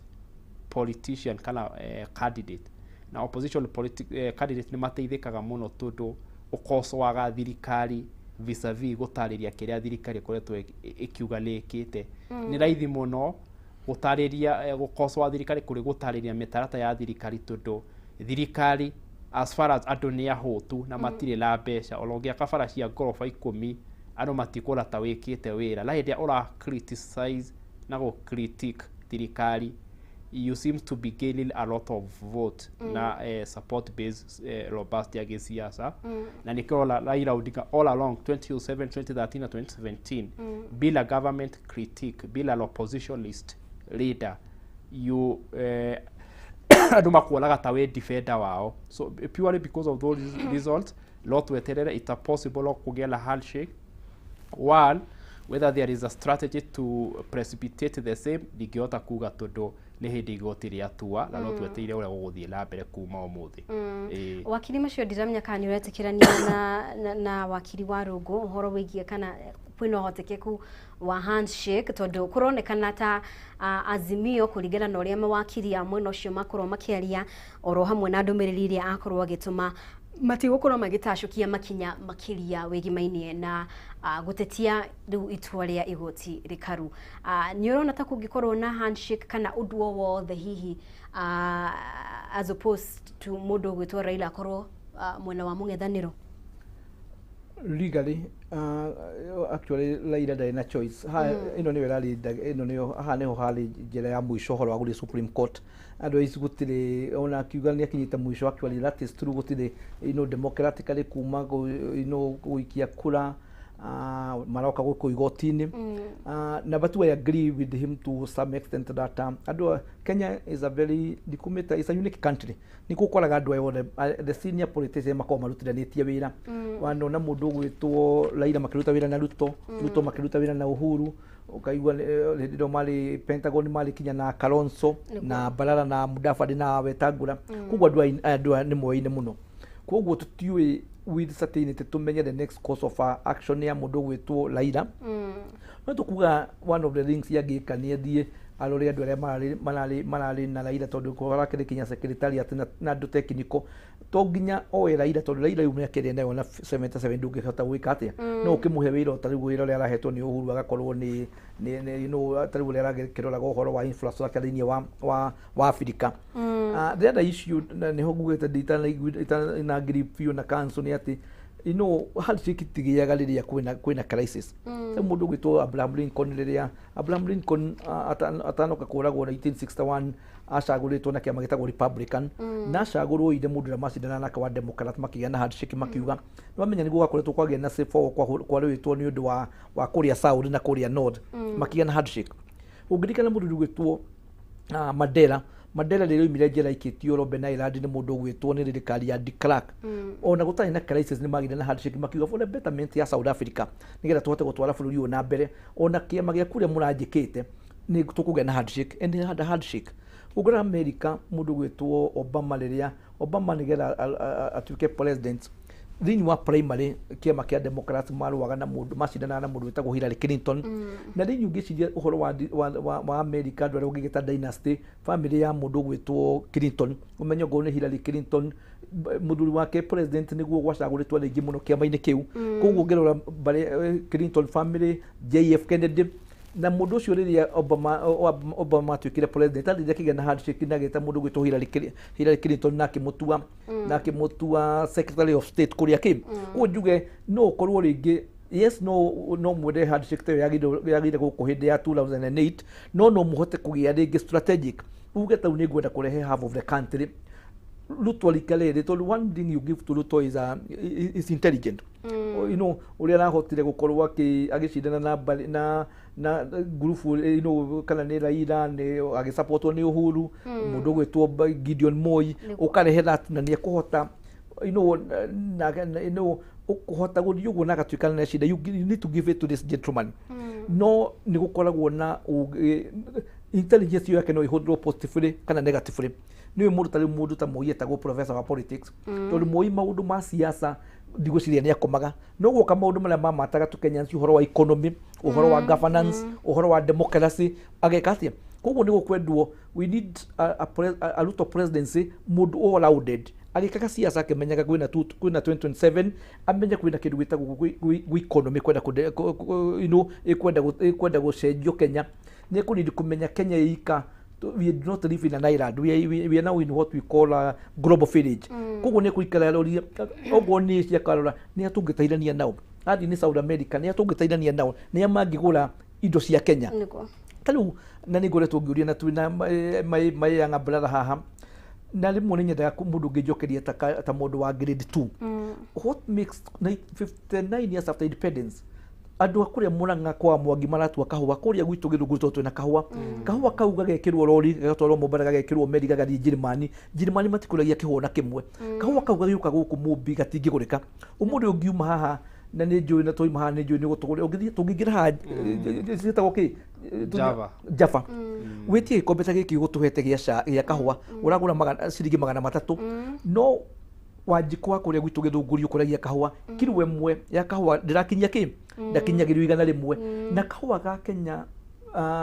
[SPEAKER 3] politician kana candidate, na opposition candidate nĩ mateithĩkaga mũno tondũ ũkocoaga thirikari vis-a-vis gũtarĩria kĩrĩa thirikari ĩkoretwo ĩkiuga nĩ ĩkĩte. Nĩ raithi mũno. Gũtarĩria gũkocoa thirikari kũrĩ gũtarĩria mĩtaratara ya thirikari, tondũ thirikari as far as andũ nĩ ahũtu na matirĩ na mbeca, ona ũngĩaka bara cia ngoroba 10 andũ matikuona ta wĩkĩte wĩra. Na hĩndĩ ĩrĩa ũra criticize na gũ critique thirikari, you seem to be gaining a lot of vote na support base robust ya gĩsiasa. Na nĩkĩo Raila Odinga all along 2007, 2013 na 2017, bila government critique, bila oppositionist leader, you andũ makuonaga ta wĩ defender wao. So purely because of those results, no tweterere it's a possible no kũgĩa na handshake. One, whether there is a strategy to precipitate the same, ndingĩhota kuga tondũ nĩ hĩndĩ igoti rĩatua, na no twetereire ũrĩa gũgũthiĩ na mbere kuma ũmũthĩ.
[SPEAKER 1] Wakiri macio, ndiramenya kana nĩ ũretĩkĩrania na wakiri wa Rũngũ ũhoro wĩgiĩ kana kwĩna ũhotekeku wa handshake, tondũ kũronekana ta Azimio, kũringana na ũrĩa mawakiri a mwena ũcio makorwo makĩaria oro hamwe na ndũmĩrĩri iria akorwo agĩtũma, matigũkorwo magĩtacũkia makinya makĩria wĩgimainie na gũtetia rĩu itua rĩa igoti rĩkaru. Nĩ ũrona ta kũngĩkorwo na handshake kana ũndũ o wothe hihi, as opposed to mũndũ ũgwĩtwo Raila akorwo mwena wa mũng'ethanĩro?
[SPEAKER 2] Legally, actually Raila ndarĩ na choice. Ha ĩno nĩyo ĩrarĩ ĩno nĩyo, haha nĩho harĩ njĩra ya mũico ũhoro wa gũthiĩ Supreme Court. Otherwise gũtirĩ, ona akiuga nĩ akinyĩte mũico, actually that is true. Gũtirĩ, democratically kuma gũikia kura, maroka gũkũ igoti-inĩ. Number two, I agree with him to some extent that andũ Kenya is a very ndikumĩta, is a unique country. Nĩ gũkoraga andũ aya othe, the senior politicians, makoragwo marutithanĩtie wĩra. Wanona mũndũ ũgwĩtwo Raila makĩruta wĩra na Ruto, Ruto makĩruta wĩra na Uhuru, ũkaigua hĩndĩ ĩyo marĩ Pentagon marĩ kinya na Kalonzo na Balala na Mudavadi na Wetangula. Koguo andũ aya nĩ moyaine mũno, koguo tũtiũĩ with certainty tũmenye the next course of action ya mũndũ ũgwĩtwo Raila. No tũkuga one of the things angĩka nĩ athiĩ arore andũ arĩa mararĩ na Raila, tondũ kũrakĩrĩ kinya secretariat na andũ technical. To nginya oe Raila, tondũ Raila rĩu mĩaka ĩrĩa nayo na 77 ndũngĩhota gwĩka atĩa. No ũkĩmũhe wĩra o ta rĩu wĩra ũrĩa arahetwo nĩ Uhuru, agakorwo nĩ ta rĩu ũrĩa arakĩroraga ũhoro wa infrastructure thĩinĩ wa Africa. The other issue, na nĩho ngugĩte itanagree biũ na council, nĩ atĩ handshake itigĩaga rĩrĩa kwĩna crisis. Rĩu mũndũ ũgwĩtwo Abraham Lincoln, rĩrĩa Abraham Lincoln atanoka kũragwo 1961, acagũrĩtwo na kĩama gĩtagwo Republican, na acagũrwo ire mũndũ ũrĩa macindana nake wa Democrat makĩgĩa na handshake, makiuga nĩwamenya nĩguo gwakoretwo kwagĩa na civil war, kwarũĩtwo nĩ ũndũ wa kũrĩa South na kũrĩa North, makĩgĩa na handshake. Ũngĩririkana mũndũ ũgwĩtwo Mandela, Mandela rĩrĩa oimire njera aikĩtio Robben Island nĩ mũndũ ũgwĩtwo nĩ thirikari ya de Klerk, ona gũtarĩ na crisis nĩ magĩire na handshake, makiuga for the betterment ya South Africa, nĩgetha tũhote gũtwara bũrũri ũyũ na mbere, ona kĩama gĩa kũrĩa mũranjĩkĩte nĩ tũkũgĩa na handshake, and they had a handshake. Ũngĩrora America, mũndũ ũgwĩtwo Obama, rĩrĩa Obama nĩgetha atuĩke president, thĩinĩ wa primary kĩama kĩa Democrats marũaga na mũndũ, macindanaga na mũndũ wĩtagwo Hillary Clinton. Na rĩu ũngĩciria ũhoro wa America, andũ arĩa ũngĩgĩta dynasty, family ya mũndũ ũgwĩtwo Clinton, ũmenye ongorwo nĩ Hillary Clinton, mũthuri wake president nĩguo gwacagũrĩtwo andũ aingĩ mũno kĩama-inĩ kĩu. Koguo ũngĩrora mbarĩ Clinton family, JF Kennedy na mũndũ ũcio, rĩrĩa Obama atuĩkire president, athire akĩgĩa na handshake na agĩta mũndũ ũgwĩtwo Hillary Clinton na akĩmũtua Secretary of State kũrĩa kĩ. Koguo njuge no ũkorwo rĩngĩ, yes, no mwende handshake ta ĩyo yagĩrĩire gũkũ hĩndĩ ya 2008, no mũhote kũgĩa rĩngĩ strategic, uge tau nĩ ngwenda kũrehe half of the country Ruto rika rĩrĩ, tondũ one thing you give to Ruto is intelligent. Ũrĩa arahotire gũkorwo agĩcindana na na ngurubu, kana nĩ Raila, nĩ agĩsupportwo nĩ Uhuru, mũndũ ũgwĩtwo Gideon Moi, ũkarehe that na nĩ ekũhota na ũkũhota gũthiĩ ũguo na agatuĩka nĩ cinda. You need to give it to this gentleman. No nĩ gũkoragwo na ũgĩ, intelligence ĩyo yake no ĩhũthĩrwo positively kana negatively. Nĩũĩ mũndũ ta rĩu mũndũ ta Moi etagwo professor wa politics, tondũ Moi maũndũ ma siasa ndigwĩciria nĩ akomaga, no guoka maũndũ marĩa mamataga tu Kenyans, ũhoro wa economy, ũhoro wa governance, ũhoro wa democracy, ageka atĩa? Koguo nĩ gũkwendwo we need a Ruto presidency, mũndũ all rounded agĩkaga siasa akĩmenyaga kwĩna 2027, amenye kwĩna kĩndũ gĩtagwo gwĩ economy kwenda ĩkwenda gũcenjio Kenya. Nĩ ekũnidi kũmenya Kenya ika we do not live in an island, we are now in what we call a global village. Koguo nĩ ekũikara arorie oguo nĩ Asia akarora nĩ atũngĩteithania nao, athiĩ nĩ South America nĩ atũngĩteithania nao, nĩ a mangĩgũra indo cia Kenya. Ta rĩu na nĩ ngoretwo ngĩũria na twĩna my younger brother haha, na rĩmwe nĩ nyendaga mũndũ ũngĩnjokeria ta mũndũ wa grade 2. What makes 59 years after independence andũ a kũrĩa Murang'a kwa Mwangi maratua kahũa, kũrĩa gwitũ Gĩthũngũri tondũ twĩna kahũa, kahũa kau gagekĩrwo rori gagatwarwo Mombatha, gagekĩrwo meri gagathiĩ Njĩrĩmani. Njĩrĩmani matikũragia kĩhũa na kĩmwe. Kahũa kau gagĩũka gũkũ Mũmbi gatingĩgũrĩka. Ũmũthĩ ũngiuma haha na nĩ njũĩ na twauma haha nĩ njũĩ nĩ gũtũgũrĩra ũngĩthiĩ tũngĩingĩra haha ciĩtagwo kĩ?
[SPEAKER 3] Java.
[SPEAKER 2] Java. Wĩtie gĩkombe ta gĩkĩ gũtũhete gĩa kahũa ũragũra ciringi 300, no Wanjikũ wa kũrĩa gwitũ Gĩthũngũri ũkũragia kahũa kiro ĩmwe ya kahũa ndĩrakinyia kĩ ndakinyagĩrio 100. Na kahũa ga Kenya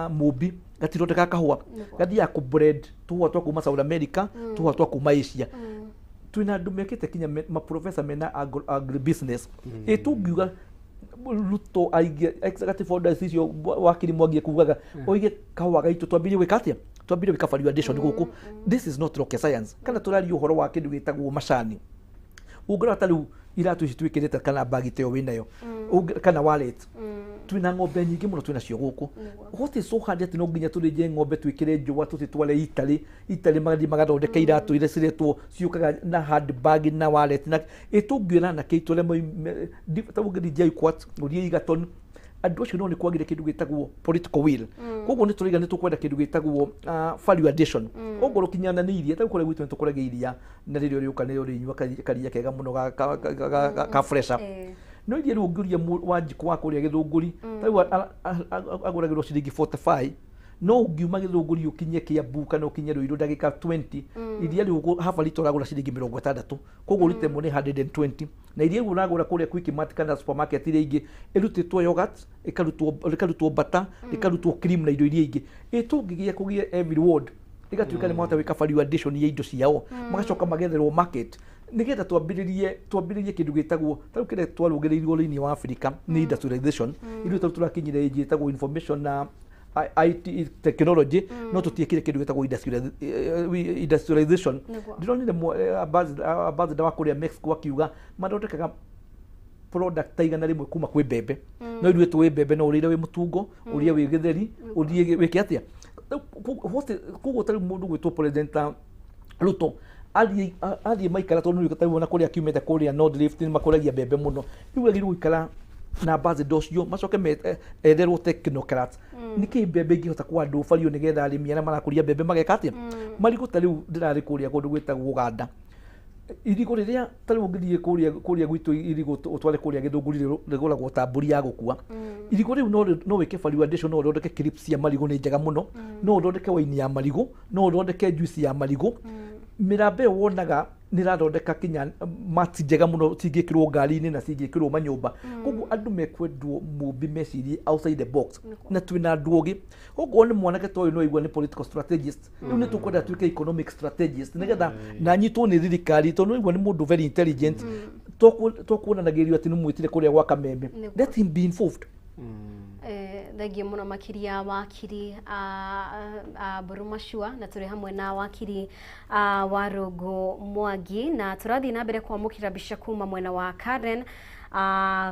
[SPEAKER 2] Mũmbi gatirondeka kahũa, gathiaga kũ blend tũhũa twa kuma South America, tũhũa twa kuma Asia. Twĩna andũ mekĩte kinya maprofessor mena agribusiness. Ĩ tũngiuga Ruto aige executive orders icio wakiri Mwangi ekugaga oige kahũa gaitũ twambirie gwĩka atĩa, twambirie gwĩka value addition gũkũ. This is not rocket science. Kana tũraria ũhoro wa kĩndũ gĩtagwo macani, ũngĩrora ta rĩu iratũ ici twĩkĩrĩte kana bagi ta ĩyo wĩnayo kana wallet, twĩna ng'ombe nyingĩ mũno twĩnacio gũkũ. What is so hard atĩ no nginya tũrĩnje ng'ombe twĩkĩre njũa tũcitware Italy, Italy magathiĩ magathondeka iratũ iria ciretwo ciũkaga na handbag na wallet na ĩ tũngiona anake aitũ arĩa ta ũngĩthiĩ JKUAT ũthiĩ Egerton, andũ acio no nĩ kwagire kĩndũ gĩtagwo political will. Koguo nĩ tũraiga nĩ tũkwenda kĩndũ gĩtagwo value addition. Ongorwo kinyana nĩ iria ta kũrĩa gwitũ nĩ tũkũragia iria na rĩrĩa ũrĩũka nĩ ũrĩnyua karia kega mũno ka fresha. No iria rĩu ũngĩũria Wanjikũ wa kũrĩa Gĩthũngũri ta rĩu agũragĩrwo ciringi 45, no ũngiuma Gĩthũngũri ũkinye Kiambu kana ũkinye Ruiru ndagĩka 20, iria rĩu half a litre ũragũra ciringi 60, koguo rita ĩmwe nĩ 120. Na iria rĩu ũragũra kũrĩa Quickmart kana supermarket iria ingĩ ĩrutĩtwo yogurt, ĩkarutwo butter, ĩkarutwo cream na indo iria ingĩ. Ĩ tũngĩgĩa kũgĩe every ward ĩgatuĩka nĩ mahota gwĩka value addition ya indo ciao, magacoka magetherwo market nĩgetha twambĩrĩrie kĩndũ gĩtagwo ta rĩu kĩrĩa twarũgĩrĩirwo thĩinĩ wa Africa nĩ industrialization. Ithuĩ tarĩu tũrakinyire age ĩtagwo information na IT technology, no tũtiĩkire kĩndũ gĩtagwo industrialization. Ndĩronire ambassador wa kũrĩa Mexico akiuga mathondekaga product ta 100 kuma kwĩ mbembe, no ithuĩ tũĩ mbembe no ũrĩre wĩ mũtungo, ũrĩe wĩ gĩtheri, ũthiĩ wĩke atĩa. Koguo ta rĩu mũndũ gwĩtwo President Ruto athiĩ maikara tondũ nĩ tarĩu ona kũrĩa akiumĩte kũrĩa North Rift nĩ makũragia mbembe mũno, rĩu agĩrĩirwo gũikara na ambassador ũcio macoke etherwo technocrats. Nĩkĩ mbembe ingĩhota kwandwo bario nĩgetha arĩmi arĩa marakũria mbembe mageka atĩa. Marigũ ta rĩu ndĩrarĩ kũrĩa kũndũ gwĩtagwo Uganda, irigũ rĩrĩa ta rĩu ũngĩthiĩ kũrĩa gwitũ irigũ ũtware kũrĩa Gĩthũngũri rĩgũragwo ta mbũri ya gũkua. Irigũ rĩu no wĩke value addition, no ũthondeke crisps cia marigũ nĩ njega mũno, no ũthondeke wine ya marigũ, no ũthondeke juice ya marigũ. Mĩramba ĩyo wonaga nĩ ĩrathondeka kinya mati njega mũno cingĩkĩrwo ngari-inĩ na cingĩkĩrwo manyũmba. Koguo andũ mekwendwo Mũmbi mecirie outside the box, na twĩna andũ ogĩ. Okorwo nĩ mwanake ta ũyũ no aigua nĩ political strategist, rĩu nĩ tũkwenda atuĩke economic strategist nĩgetha na anyitwo nĩ thirikari tondũ no aigua nĩ mũndũ very intelligent. To kuonanagĩrio atĩ nĩ mwĩtire kũrĩa gwa Kameme, let him be involved.
[SPEAKER 1] Thengiũ mũno makĩria wakiri Mburu Machua, na tũrĩ hamwe na wakiri Warũngũ Mwangi, na tũrathiĩ na mbere kwamũkĩra mbica kuma mwena wa Karen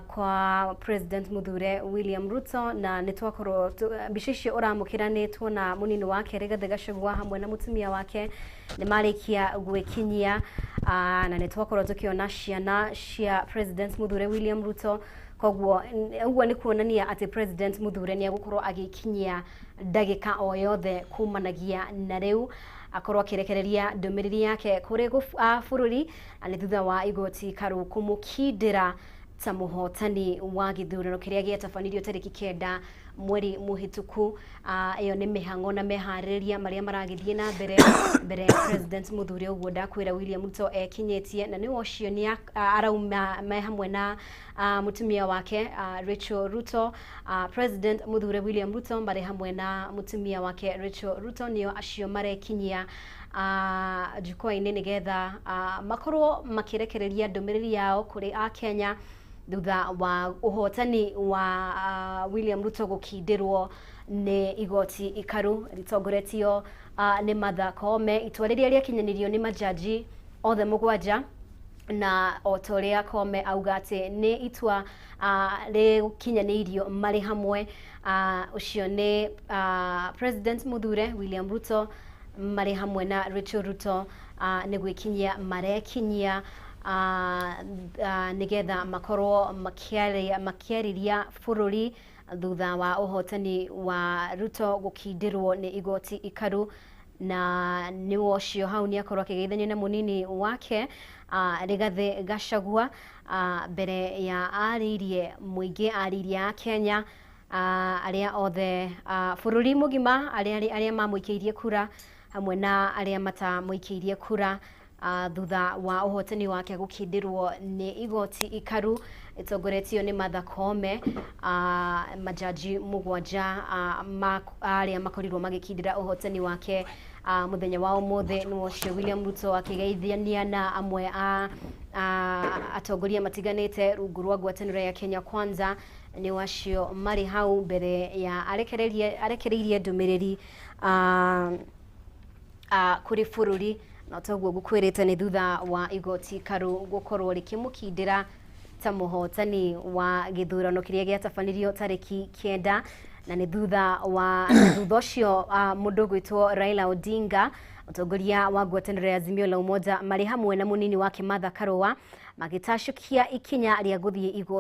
[SPEAKER 1] kwa President Muthure William Ruto, na nĩ twakorwo mbica icio ũramũkĩra nĩ tuona mũnini wake Rigathĩ Gachagua hamwe na mũtumia wake nĩ marĩkia gwĩkinyia, na nĩ twakorwo tũkĩona ciana cia President Muthure William Ruto. Koguo ũguo nĩ kuonania atĩ President Muthure nĩ egũkorwo agĩkinyia ndagĩka o yothe kumanagia na rĩu akorwo akĩrekereria ndũmĩrĩri yake kũrĩ bũrũri, na nĩ thutha wa igoti karu kũmũkindĩra ta mũhotani wa gĩthurano kĩrĩa gĩatabanirio tarĩki 9 mweri mũhĩtũku. Ĩyo nĩ mĩhang'o na meharĩrĩria marĩa maragĩthiĩ na mbere mbere ya President Muthure ũguo ndakwĩra William Ruto ekinyĩtie, na nĩwe ũcio nĩ arauma me hamwe na mũtumia wake Rachel Ruto. President Muthure William Ruto marĩ hamwe na mũtumia wake Rachel Ruto nĩo acio marekinyia jukwaa-inĩ nĩgetha makorwo makĩrekereria ndũmĩrĩri yao kũrĩ Akenya thutha wa ũhotani wa William Ruto gũkindĩrwo Nĩ igoti ikaru ritongoretio nĩ Martha Koome, itua rĩrĩa rĩakinyanĩrio nĩ majaji othe 7, na o ta ũrĩa Koome auga atĩ nĩ itua rĩkinyanĩirio marĩ hamwe. Ũcio nĩ President Muthure William Ruto marĩ hamwe na Rachel Ruto, nĩ gwĩkinyia marekinyia nĩgetha makorwo makĩarĩria bũrũri thutha wa ũhotani wa Ruto gũkindĩrwo nĩ igoti ikaru. Na nĩ ũcio hau nĩ akorwo akĩgeithania na mũnini wake Rigathĩ Gachagua mbere ya arĩirie mũingĩ, arĩirie a Kenya arĩa othe bũrũri mũgima, arĩa mamũikĩirie kura hamwe na arĩa matamũikĩirie kura, thutha wa ũhotani wake gũkindĩrwo nĩ igoti ikaru ĩtongoretio nĩ Martha Koome, majaji 7 arĩa makorirwo magĩkindĩra ũhotani wake mũthenya wa ũmũthĩ. Nĩ ũcio William Ruto akĩgeithania na amwe a atongoria matiganĩte rungu rwa ngwatanĩro ya Kenya Kwanza, nĩ wacio marĩ hau mbere ya arekereirie ndũmĩrĩri kũrĩ bũrũri. Na toguo ngũkwĩrĩte, nĩ thutha wa igoti karu gũkorwo rĩkĩmũkindĩra ta mũhotani wa gĩthurano kĩrĩa gĩatabanirio tarĩki 9, na nĩ thutha wa thutha ũcio mũndũ ũgwĩtwo Raila Odinga, mũtongoria wa ngwatanĩro ya Azimio la Umoja, marĩ hamwe na mũnini wake Martha Karua magĩtacũkia ikinya rĩa gũthiĩ igoti.